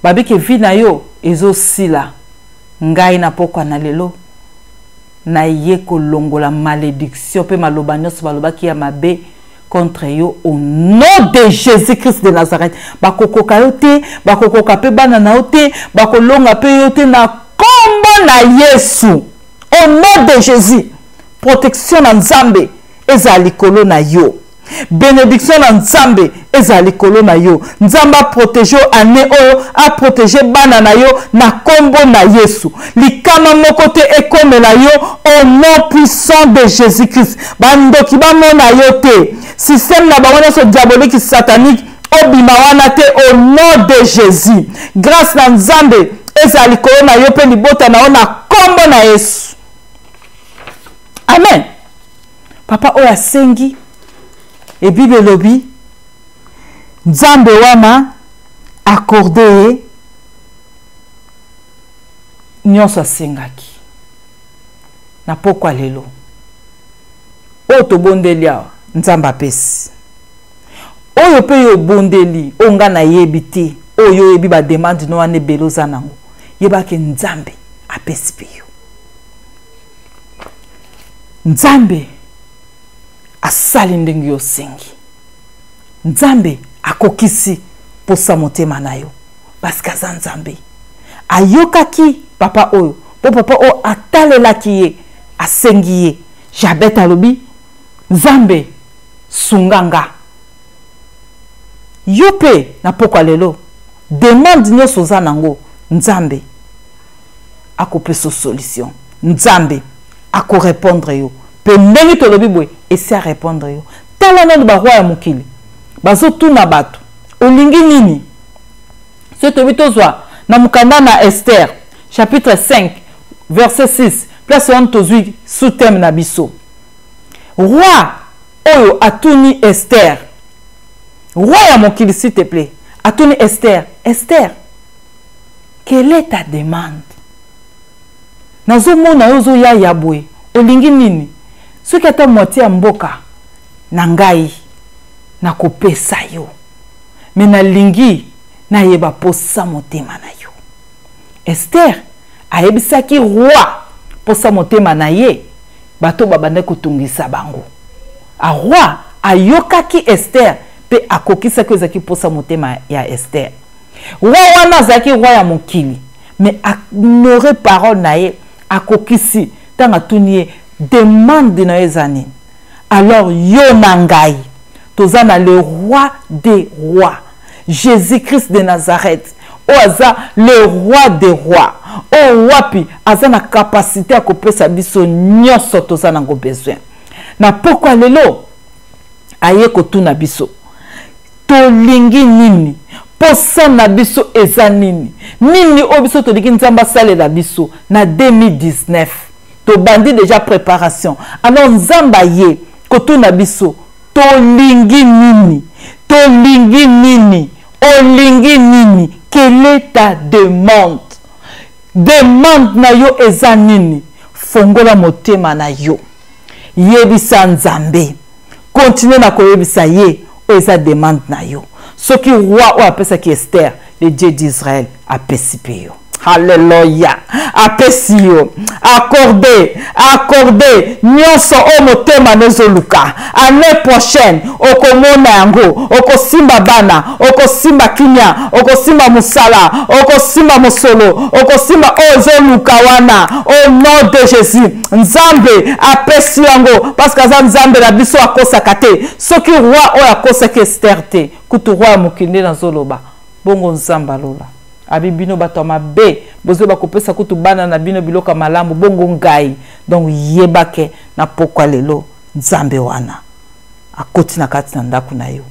babi ke vie na yo ezosila, ngai na pokwa na lelo naye kolongola malédiction mpe maloba nyonso balobaki ya mabe contre yo au nom de Jésus Christ de Nazareth. Bakokoka yo te, bakokoka mpe bana na yo te, bakolonga mpe yo te na nkombo na Yesu. Au nom de Jésus, protection na Nzambe ezala likolo na yo, bénédiction na Nzambe ezala likolo na yo. Nzambe aprotège yo année oyo, aprotège bana na yo na nkombo na Yesu. Likama moko te ekomela yo au nom puissant de Jésus Christ. Bandoki bamona yo te, système na bango nyonso diabolique, satanique, obima wana te au nom de Jésus. Grâce na Nzambe ezala likolo na yo mpe libota na yo na nkombo na Yesu. Amen. Papa oyo asengi e Bible elobi Nzambe wana accorde ye nyonso asengaki. Na pokwa lelo oyo tobondeli awa, Nzambe apesi oyo mpe yo obondeli oyo ngai nayebi te, oyo oyebi bademande no wana ebele oza nango, yebake Nzambe apesi mpe yo. Nzambe asali ndenge yo osengi, Nzambe akokisi mposa motema na yo, parce aza Nzambe. Ayokaki papa oyo mpo papa oyo atalelaki ye, asengi ye. Jabet alobi, Nzambe sunga nga. Yo mpe na pokwa lelo, demande nyonso oza nango, Nzambe akopesa solution, Nzambe akorépondre yo. Mpe ndenge tolobi boye, esi arépondre yo. Tala nanu baroi ya mokili bazotuna bato, olingi nini? Soki toyebi, tozwa na mokanda na Esther chapitre 5 verset 6, place wana tozwi sous-thème na biso. Roi oyo atuni Esther, roi ya mokili, s'il te plaît, atuni Esther, Esther, quelle est ta demande? Nazomona yo ozoyaya boye, olingi nini? Soki ata moitié ya mboka na ngai, nakopesa yo, me nalingi nayeba posa motema na yo. Ester ayebisaki roi posa motema na ye, bato babandaki kotungisa bango. A roi ayokaki Ester mpe akokisaki oyo ezalaki posa motema ya Ester. Roi wana azalaki roi ya mokili, mais ahonore parole na ye, akokisi ntango atuni ye demande na yo eza nini. Alors yo na ngai toza na le roi des rois, Jésus-Christ de Nazareth, oyo aza le roi des rois, oyo wapi aza na capacité ya kopesa biso nyonso toza nango besoin. Na pokwa lelo aye kotuna biso, tolingi nini? Posa na biso eza nini? Nini oyo biso tolingi Nzambe asalela biso na 2019? Tobandi déjà préparation. Alors Nzambe aye kotuna biso, tolingi nini? Tolingi nini? Olingi nini? Quelle est ta demande? Demande na yo eza nini? Fongola motema na yo, yebisa Nzambe, continue na koyebisa ye oyo eza demande na yo. Soki roi oyo apesaki Esther, le Dieu d'Israël apesi mpe yo. Halleluya, apesi yo, accorde, accorde nyonso oyo motema nozoluka. Année prochaine okomona yango, okosimba bana, okosimba kimia, okosimba mosala, okosimba mosolo, okosimba oyo ozoluka wana, au nom de Jésus. Nzambe apesi yango, parce que aza Nzambe na biso, akosaka te. Soki roi oyo akosaki Ester te, kutu roi ya mokili nde nazoloba bongo, Nzambe alola abi bino bato ya mabe bozoyeba kopesa kutu bana na bino biloko ya malamu, bongo ngai? Donc yebake na pokwa lelo, Nzambe wana akoti na kati na ndako na yo,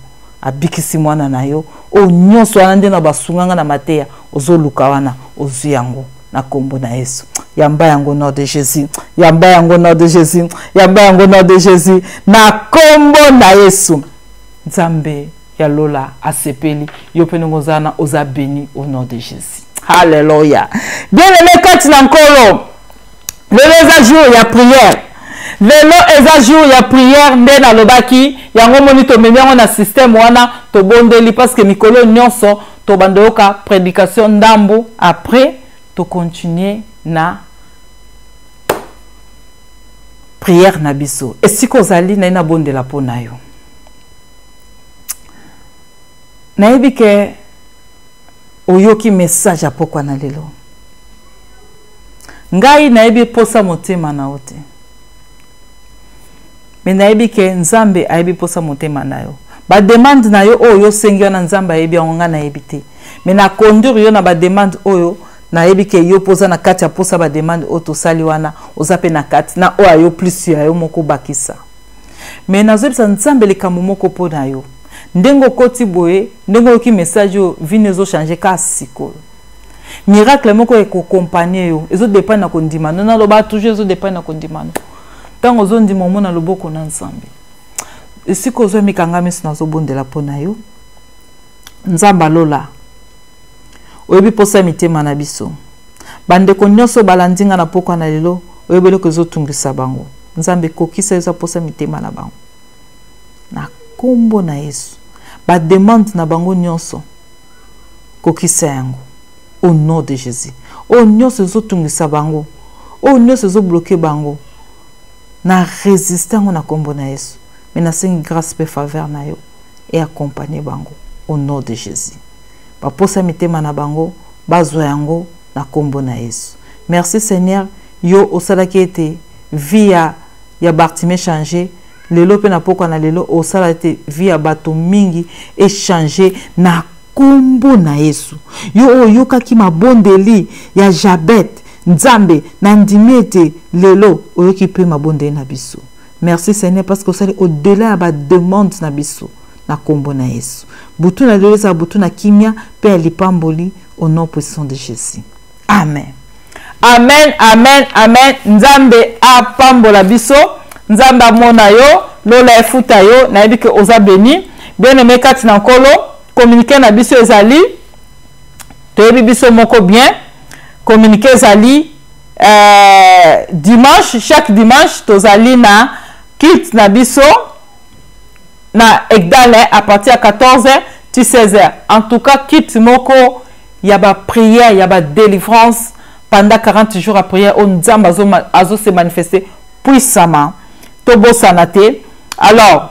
abikisi mwana na yo. Oyo nyonso wana nde na basunganga na mateya ozoluka wana, ozwi yango na nkombo na Yesu. Yamba yango nom de Jésus, yamba yango nom de Jésus, yamba yango nom de Jésus, na nkombo na Yesu. Nzambe ya lola asepeli yo mpe ndenge oza wana, oza béni au nom de Jésus. Halleluya. Bien aimé kati na Nkolo, lelo eza jour ya prière, lelo eza jour ya prière. Nde nalobaki yango, moni tomemi yango na système wana, tobondeli, parce que mikolo nyonso tobanda yoka prédication ndambu, après tocontinue na prière na biso. Esika ozali, naye nabondela mpo na yo. Nayebi ke oyoki message ya pokwa na lelo. Ngai nayebi posa motema na yo te, me nayebi ke Nzambe ayebi posa motema na yo. Bademande na yo oyo osengi wana, Nzambe ayebi yango, ngai nayebi te, me na conduire yo na bademande oyo nayebi ke yo mpo oza na kati ya posa. Bademande oyo tosali wana, oza mpe na kati na oyo ayo plus ya yo moko bakisa. Me nazoyebisa Nzambe likambo moko mpo na yo. Ndenge okoti boye, ndenge oyoki message oyo, vino ezochange kaka sikoyo. Miracle moko ekokompagne yo, ezodépendre na kondima no. Naloba toujours, ezodépendre na kondima no. Ntango ozondima, omona loboko na Nzambe. Esika ozwa mikanga miso, nazobondela mpo na yo. Nzambe alola, oyebi mposa ya mitema na biso. Bandeko nyonso balandi nga na pokwa na lelo, Oyebi eloko ezotungisa bango. Nzambe, kokisa eza posa mitema na bango. Na kombo na Yesu. Ba demande na bango nyonso. Kokisa yango. Au nom de Jésus. Oyo nyonso ezotungisa bango. Oyo nyonso ezobloke bango. Na resiste yango na kombo na Yesu. Mais nasengi grâce pe faveur na yo et accompagner bango au nom de Jésus. Baposa mitema na bango bazwa yango na kombo na Yesu. Merci Seigneur, yo osalaki ete vie ya ya Bartimée changer lelo pe na pokwa na lelo osala ete vie ya bato mingi echanger na kombo na Yesu. Yo oyo oyokaki mabondeli ya Jabet, Nzambe, nandimi ete lelo oyoki pe mabondeli na biso. Merci Seigneur parce que osali au-delà ya ba demande na biso na kombo na Yesu. Butu na lelo ezala butu na kimia pe ya lipamboli au nom puissant de Jésus. Amen. Amen, amen, amen. Nzambe apambola biso. Nzambe amona yo, lola efuta yo, nayebi ke oza béni. Bien-aimé kati na Nkolo, communiqué na biso ezali toyebi biso moko bien. Communiqué ezali euh, dimanche, chaque dimanche tozali na culte na biso na Ekdale à partir ya 14h ti 16h. En tout cas, culte moko ya ba prière, ya ba délivrance pendant 40 jours à prière oyo Nzambe azo, azo se manifester puissamment. Tobosana te. Alors,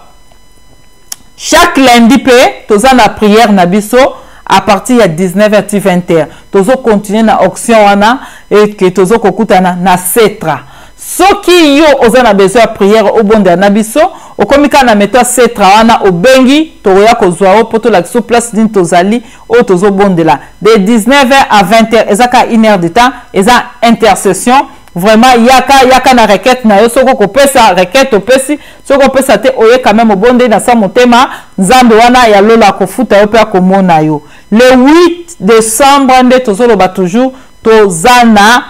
chaque lundi pe toza na prière na biso à partir ya 19h ti 20h. Tozo continuer na auction wana et que tozo kokutana na Cetra. Soki yo oza na besoin ya prière obondela na biso, okomi kaka na meto ya Cetra wana obengi, tokoya kozwa yo po tolakisa yo place nini tozali oyo tozobondela. De 19h à 20h eza kaka une heure de temps, eza intercession. Vraiment yaka, yaka na requête na yo, soki okopesa requête opesi, soki opesa te oye quand même obondeli na sa motema, Nzambe wana ya lola akofuta yo pe akomona yo. Le 8 décembre nde tozoloba toujours toza na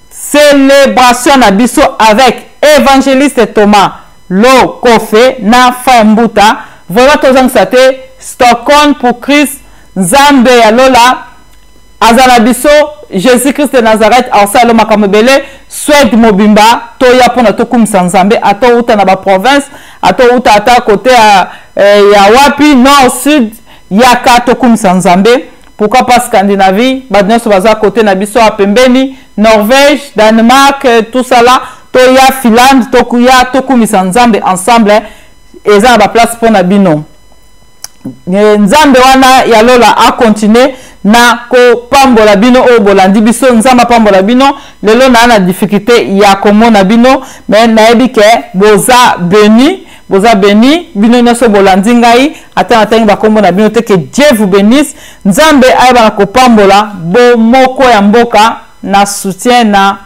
célébration na biso avec évangéliste Thomas Lokofe na Frère Mbuta. Vraiment tozangisa te Stockholm pour Christ, Nzambe ya lola azala biso, Jésus-Christ de Nazareth asala lo makambo ebele. Suède mobimba toya mpona tokumisa Nzambe, ata outa na ba province, ata outa ata côté ya, eh, ya wapi, nord sud, yaka tokumisa Nzambe. Pourquoi pas Scandinavie, bato nyonso baza côté na biso ya pembeni, Norvège, Danemark, tout ça là, toya Finlande, tokuya tokumisa Nzambe ensemble, eza na ba place mpona bino. Nzambe wana ya lola a continuer na kopambola bino oyo bolandi biso. Nzambe apambola bino. Lelo na na difficulté ya komona bino, mais nayebi ke boza béni, boza béni bino nyonso bolandi ngai, ata natangi bakombo na bino te. Que Dieu vous bénisse. Nzambe ayeba na kopambola bomoko ya mboka na soutien na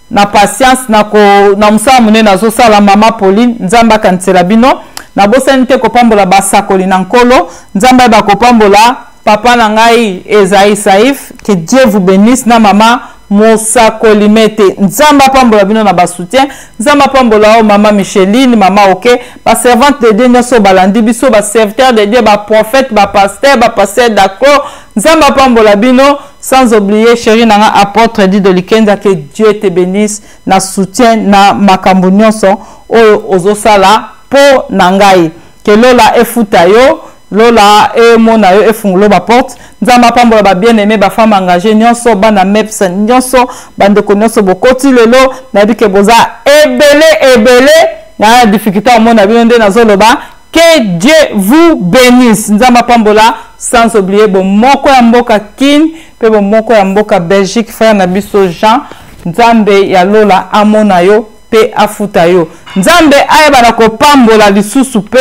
na patience na ko na mosala monene azosala mama Pauline. Nzambe akanisela bino. Nabosani te kopambola basakoli na Nkolo. Nzambe ayeba kopambola papa na ngai Esaïe Saif, que Dieu vous bénisse, na mama mosakoli mete. Nzambe apambola bino na ba soutien. Nzambe apambola o mama Micheline, mama Oke, ba servante de Dieu nyonso balandi biso, ba serviteur de Dieu, ba prophète, ba pasteur, ba pasteur d'accord. Nzambe apambola bino. Sans oublier chéri nanga apôtre Dido Likenza, que Dieu te bénisse na soutien na makambo nyonso oyo ozosala po na ngai. Que lola efuta yo, lola emona yo, efungulo ba porte. Nzambe apambola ba bien-aimé, ba femme engagée nyonso, bana MEPS nyonso, bandeko nyonso bokoti lelo, nayebi ke boza ebele ebele na difficulté omona bino nde nazoloba. Que Dieu vous bénisse. Nzambe apambola, sans oublier bomoko ya mboka Kin pe bomoko ya mboka Belgique, frère na biso Jean. Nzambe ya lola amona yo pe afuta yo. Nzambe ayeba na kopambola lisusu pe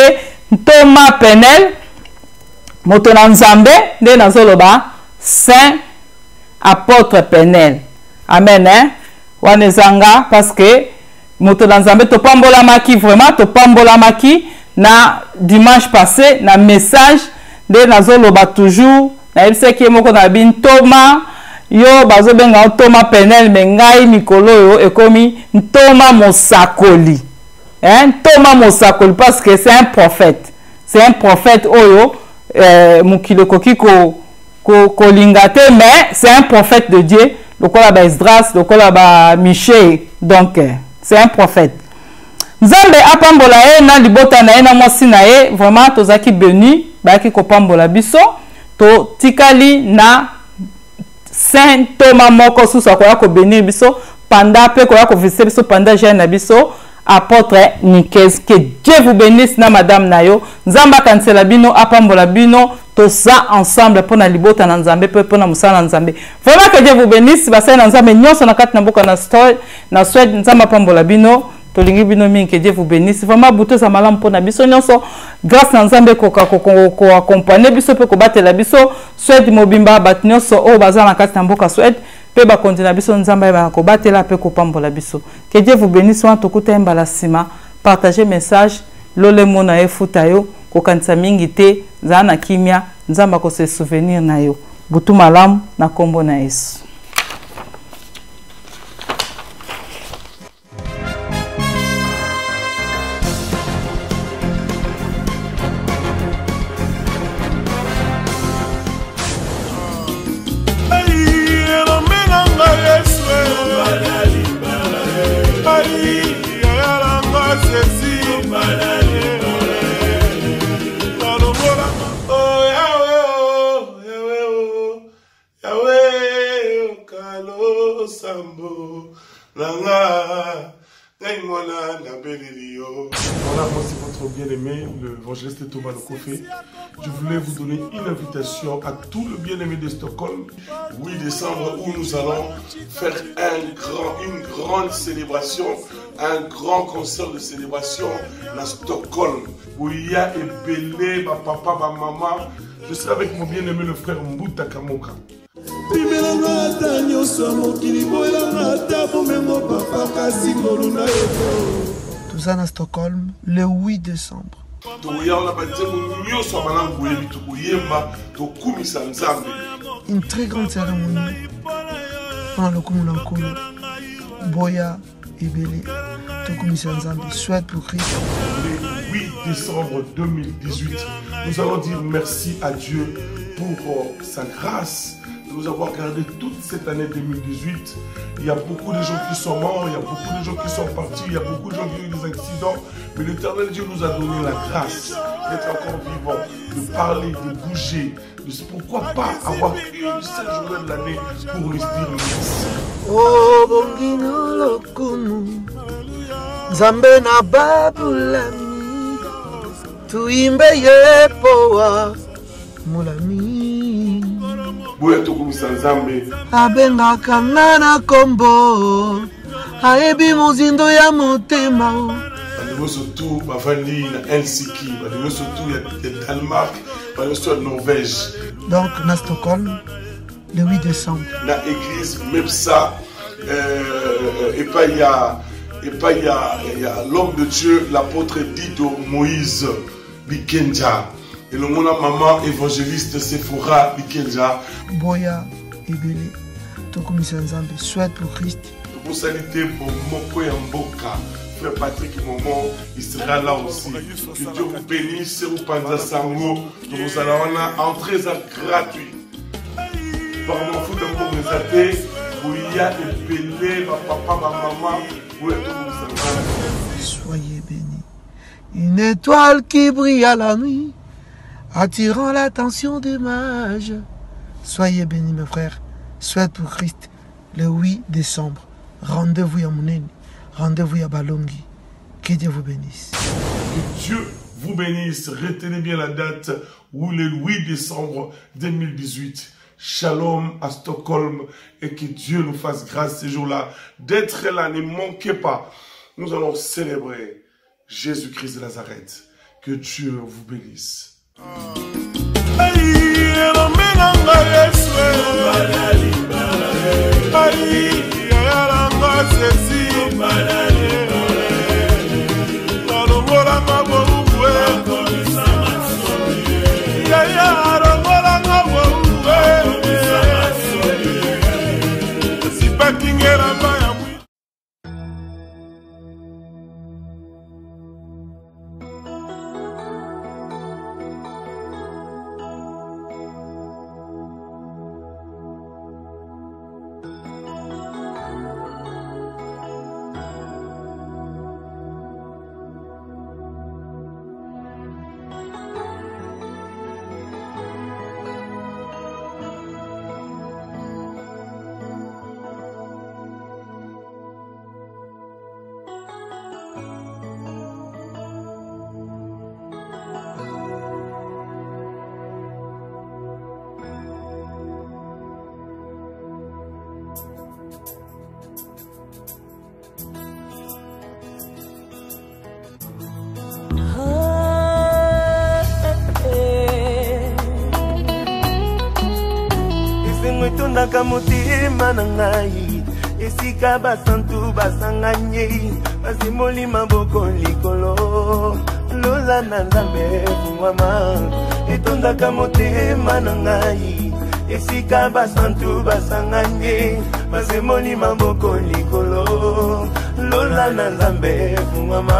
Ntoma Penel, moto na Nzambe nde nazoloba, Saint Apôtre Penel. Amen, hein? Wana ezanga parce que moto na Nzambe topambolamaki vraiment, topambolamaki na dimanche passé na message nde nazoloba toujours. Nayebisaki ye moko na bi Ntoma, yo bazobenga yo Ntoma Penel, me ngai mikolo oyo ekomi Ntoma mosakoli, hein? Ntoma mosakoli parce que c'est un prophète, c'est un prophète oyo mokili ekoki kolinga te, mais c'est un prophète de Dieu. Lokola ba Esdras, lokola ba Michée. Donc, c'est un prophète. Nzambe apambola ye na libota na ye na mwasi na ye, vraiment tozalaki beni, bayaki kopambola biso. Totikali na Saint Thomas moko susu akoya kobenir biso panda mpe koya kovisite biso panda jeune na biso apôtre Nikes. Que Dieu vous bénisse na madame na yo. Nzambe akanisela bino, apambola bino, toza ensemble mpo na libota na Nzambe mpe mpo na mosala na Nzambe. Vraiment que Dieu vous bénisse, basali na Nzambe nyonso na kati na mboka na na Suède, Nzambe apambola bino. Tolingi bino mingi, que Dieu vous bénisse. Vraiment butu eza malamu mpo na biso nyonso. Grâce na Nzambe ekoka koaccompagner biso mpe kobatela biso. Suède mobimba, bato nyonso oyo baza na kati na mboka Suède mpe bakonzi na biso, Nzambe ayebaka kobatela mpe kopambola biso. Que Dieu vous bénisse. Wana tokuta ye mbala nsima. Partage message, lolemo na ye futa yo, kokanisa mingi te, zala na kimia, Nzambe akose souvenir na yo. Butu malamu na kombo na Yesu. Voilà, moi c'est votre bien-aimé, l'évangéliste Thomas Lokofé. Je voulais vous donner une invitation à tout le bien-aimé de Stockholm. 8 décembre, où nous allons faire une grande célébration, un grand concert de célébration à Stockholm. Où il y a Ebele, ma papa, ma maman. Je serai avec mon bien-aimé le frère Mbuta Kamoka. Bimelanga ata nyonso ya mokili, boyelanga ata bomengo papa, kasi ngolu na yo. Toza na Stockholm le 8 décembre. Tokoya wana banzembo nyonso ya malamu boyebi, tokoyemba, tokumisa Nzambe. Une très grande cérémonie mpona lokumu na Nkolo. Boya ebele, tokumisa Nzambe. Souhaite pour Christ. Le 8 décembre 2018, nous allons dire merci à Dieu pour sa grâce de nous avoir gardé toute cette année 2018. Il y a beaucoup de gens qui sont morts, il y a beaucoup de gens qui sont partis, il y a beaucoup de gens qui ont eu des accidents, mais l'Éternel Dieu nous a donné la grâce d'être encore vivant, de parler, de bouger, de pourquoi pas avoir une seule journée de l'année pour lui dire merci. Oh, bongino lokumu, Nzambe na babulami, tuimbe ye poa mulami. Boya tokumisa Nzambe. Abengaka nga na kombo, ayebi mozindo ya motema. Bandeko surtout bavandi na Helsinki, bandeko surtout ya Danemark, bandeko surtout ya Norvège. Donc na Stockholm le 8 décembre. Na église Mepsa, epai ya l'homme de Dieu, l'apôtre Dido Moïse Bikenja. Et le mon maman évangéliste Sephora Bikenja. Boya ebele, tokumisa Nzambe, souhaite pour Christ. Tokosalite bomoko ya mboka. Frère Patrick Momo, il sera là aussi. Que Dieu vous bénisse, vous panza sango. Nous allons entrée gratuite. Pardon, faut de pour Boya ebele, ma papa, ma maman, boya tokumisa Nzambe. Soyez bénis. Une étoile qui brille à la nuit, attirant l'attention des mages. Soyez bénis, mes frères. Souhaite pour Christ, le 8 décembre. Rendez-vous à Mounene, rendez-vous à Balongi. Que Dieu vous bénisse. Que Dieu vous bénisse. Retenez bien la date, où le 8 décembre 2018. Shalom à Stockholm et que Dieu nous fasse grâce ces jours-là d'être là. Ne manquez pas. Nous allons célébrer Jésus-Christ de Nazareth. Que Dieu vous bénisse. etondaka motema na ngai esika basantu basangani basemoli maboko likolo lola na nzambe fungwama etondaka motema na ngai esika basantu basangani basemoli maboko likolo lola na nzambe fungwama.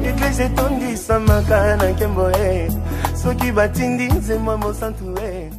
Eglise etondisamaka na nkembo e soki batindi nzembo ya mosantu e.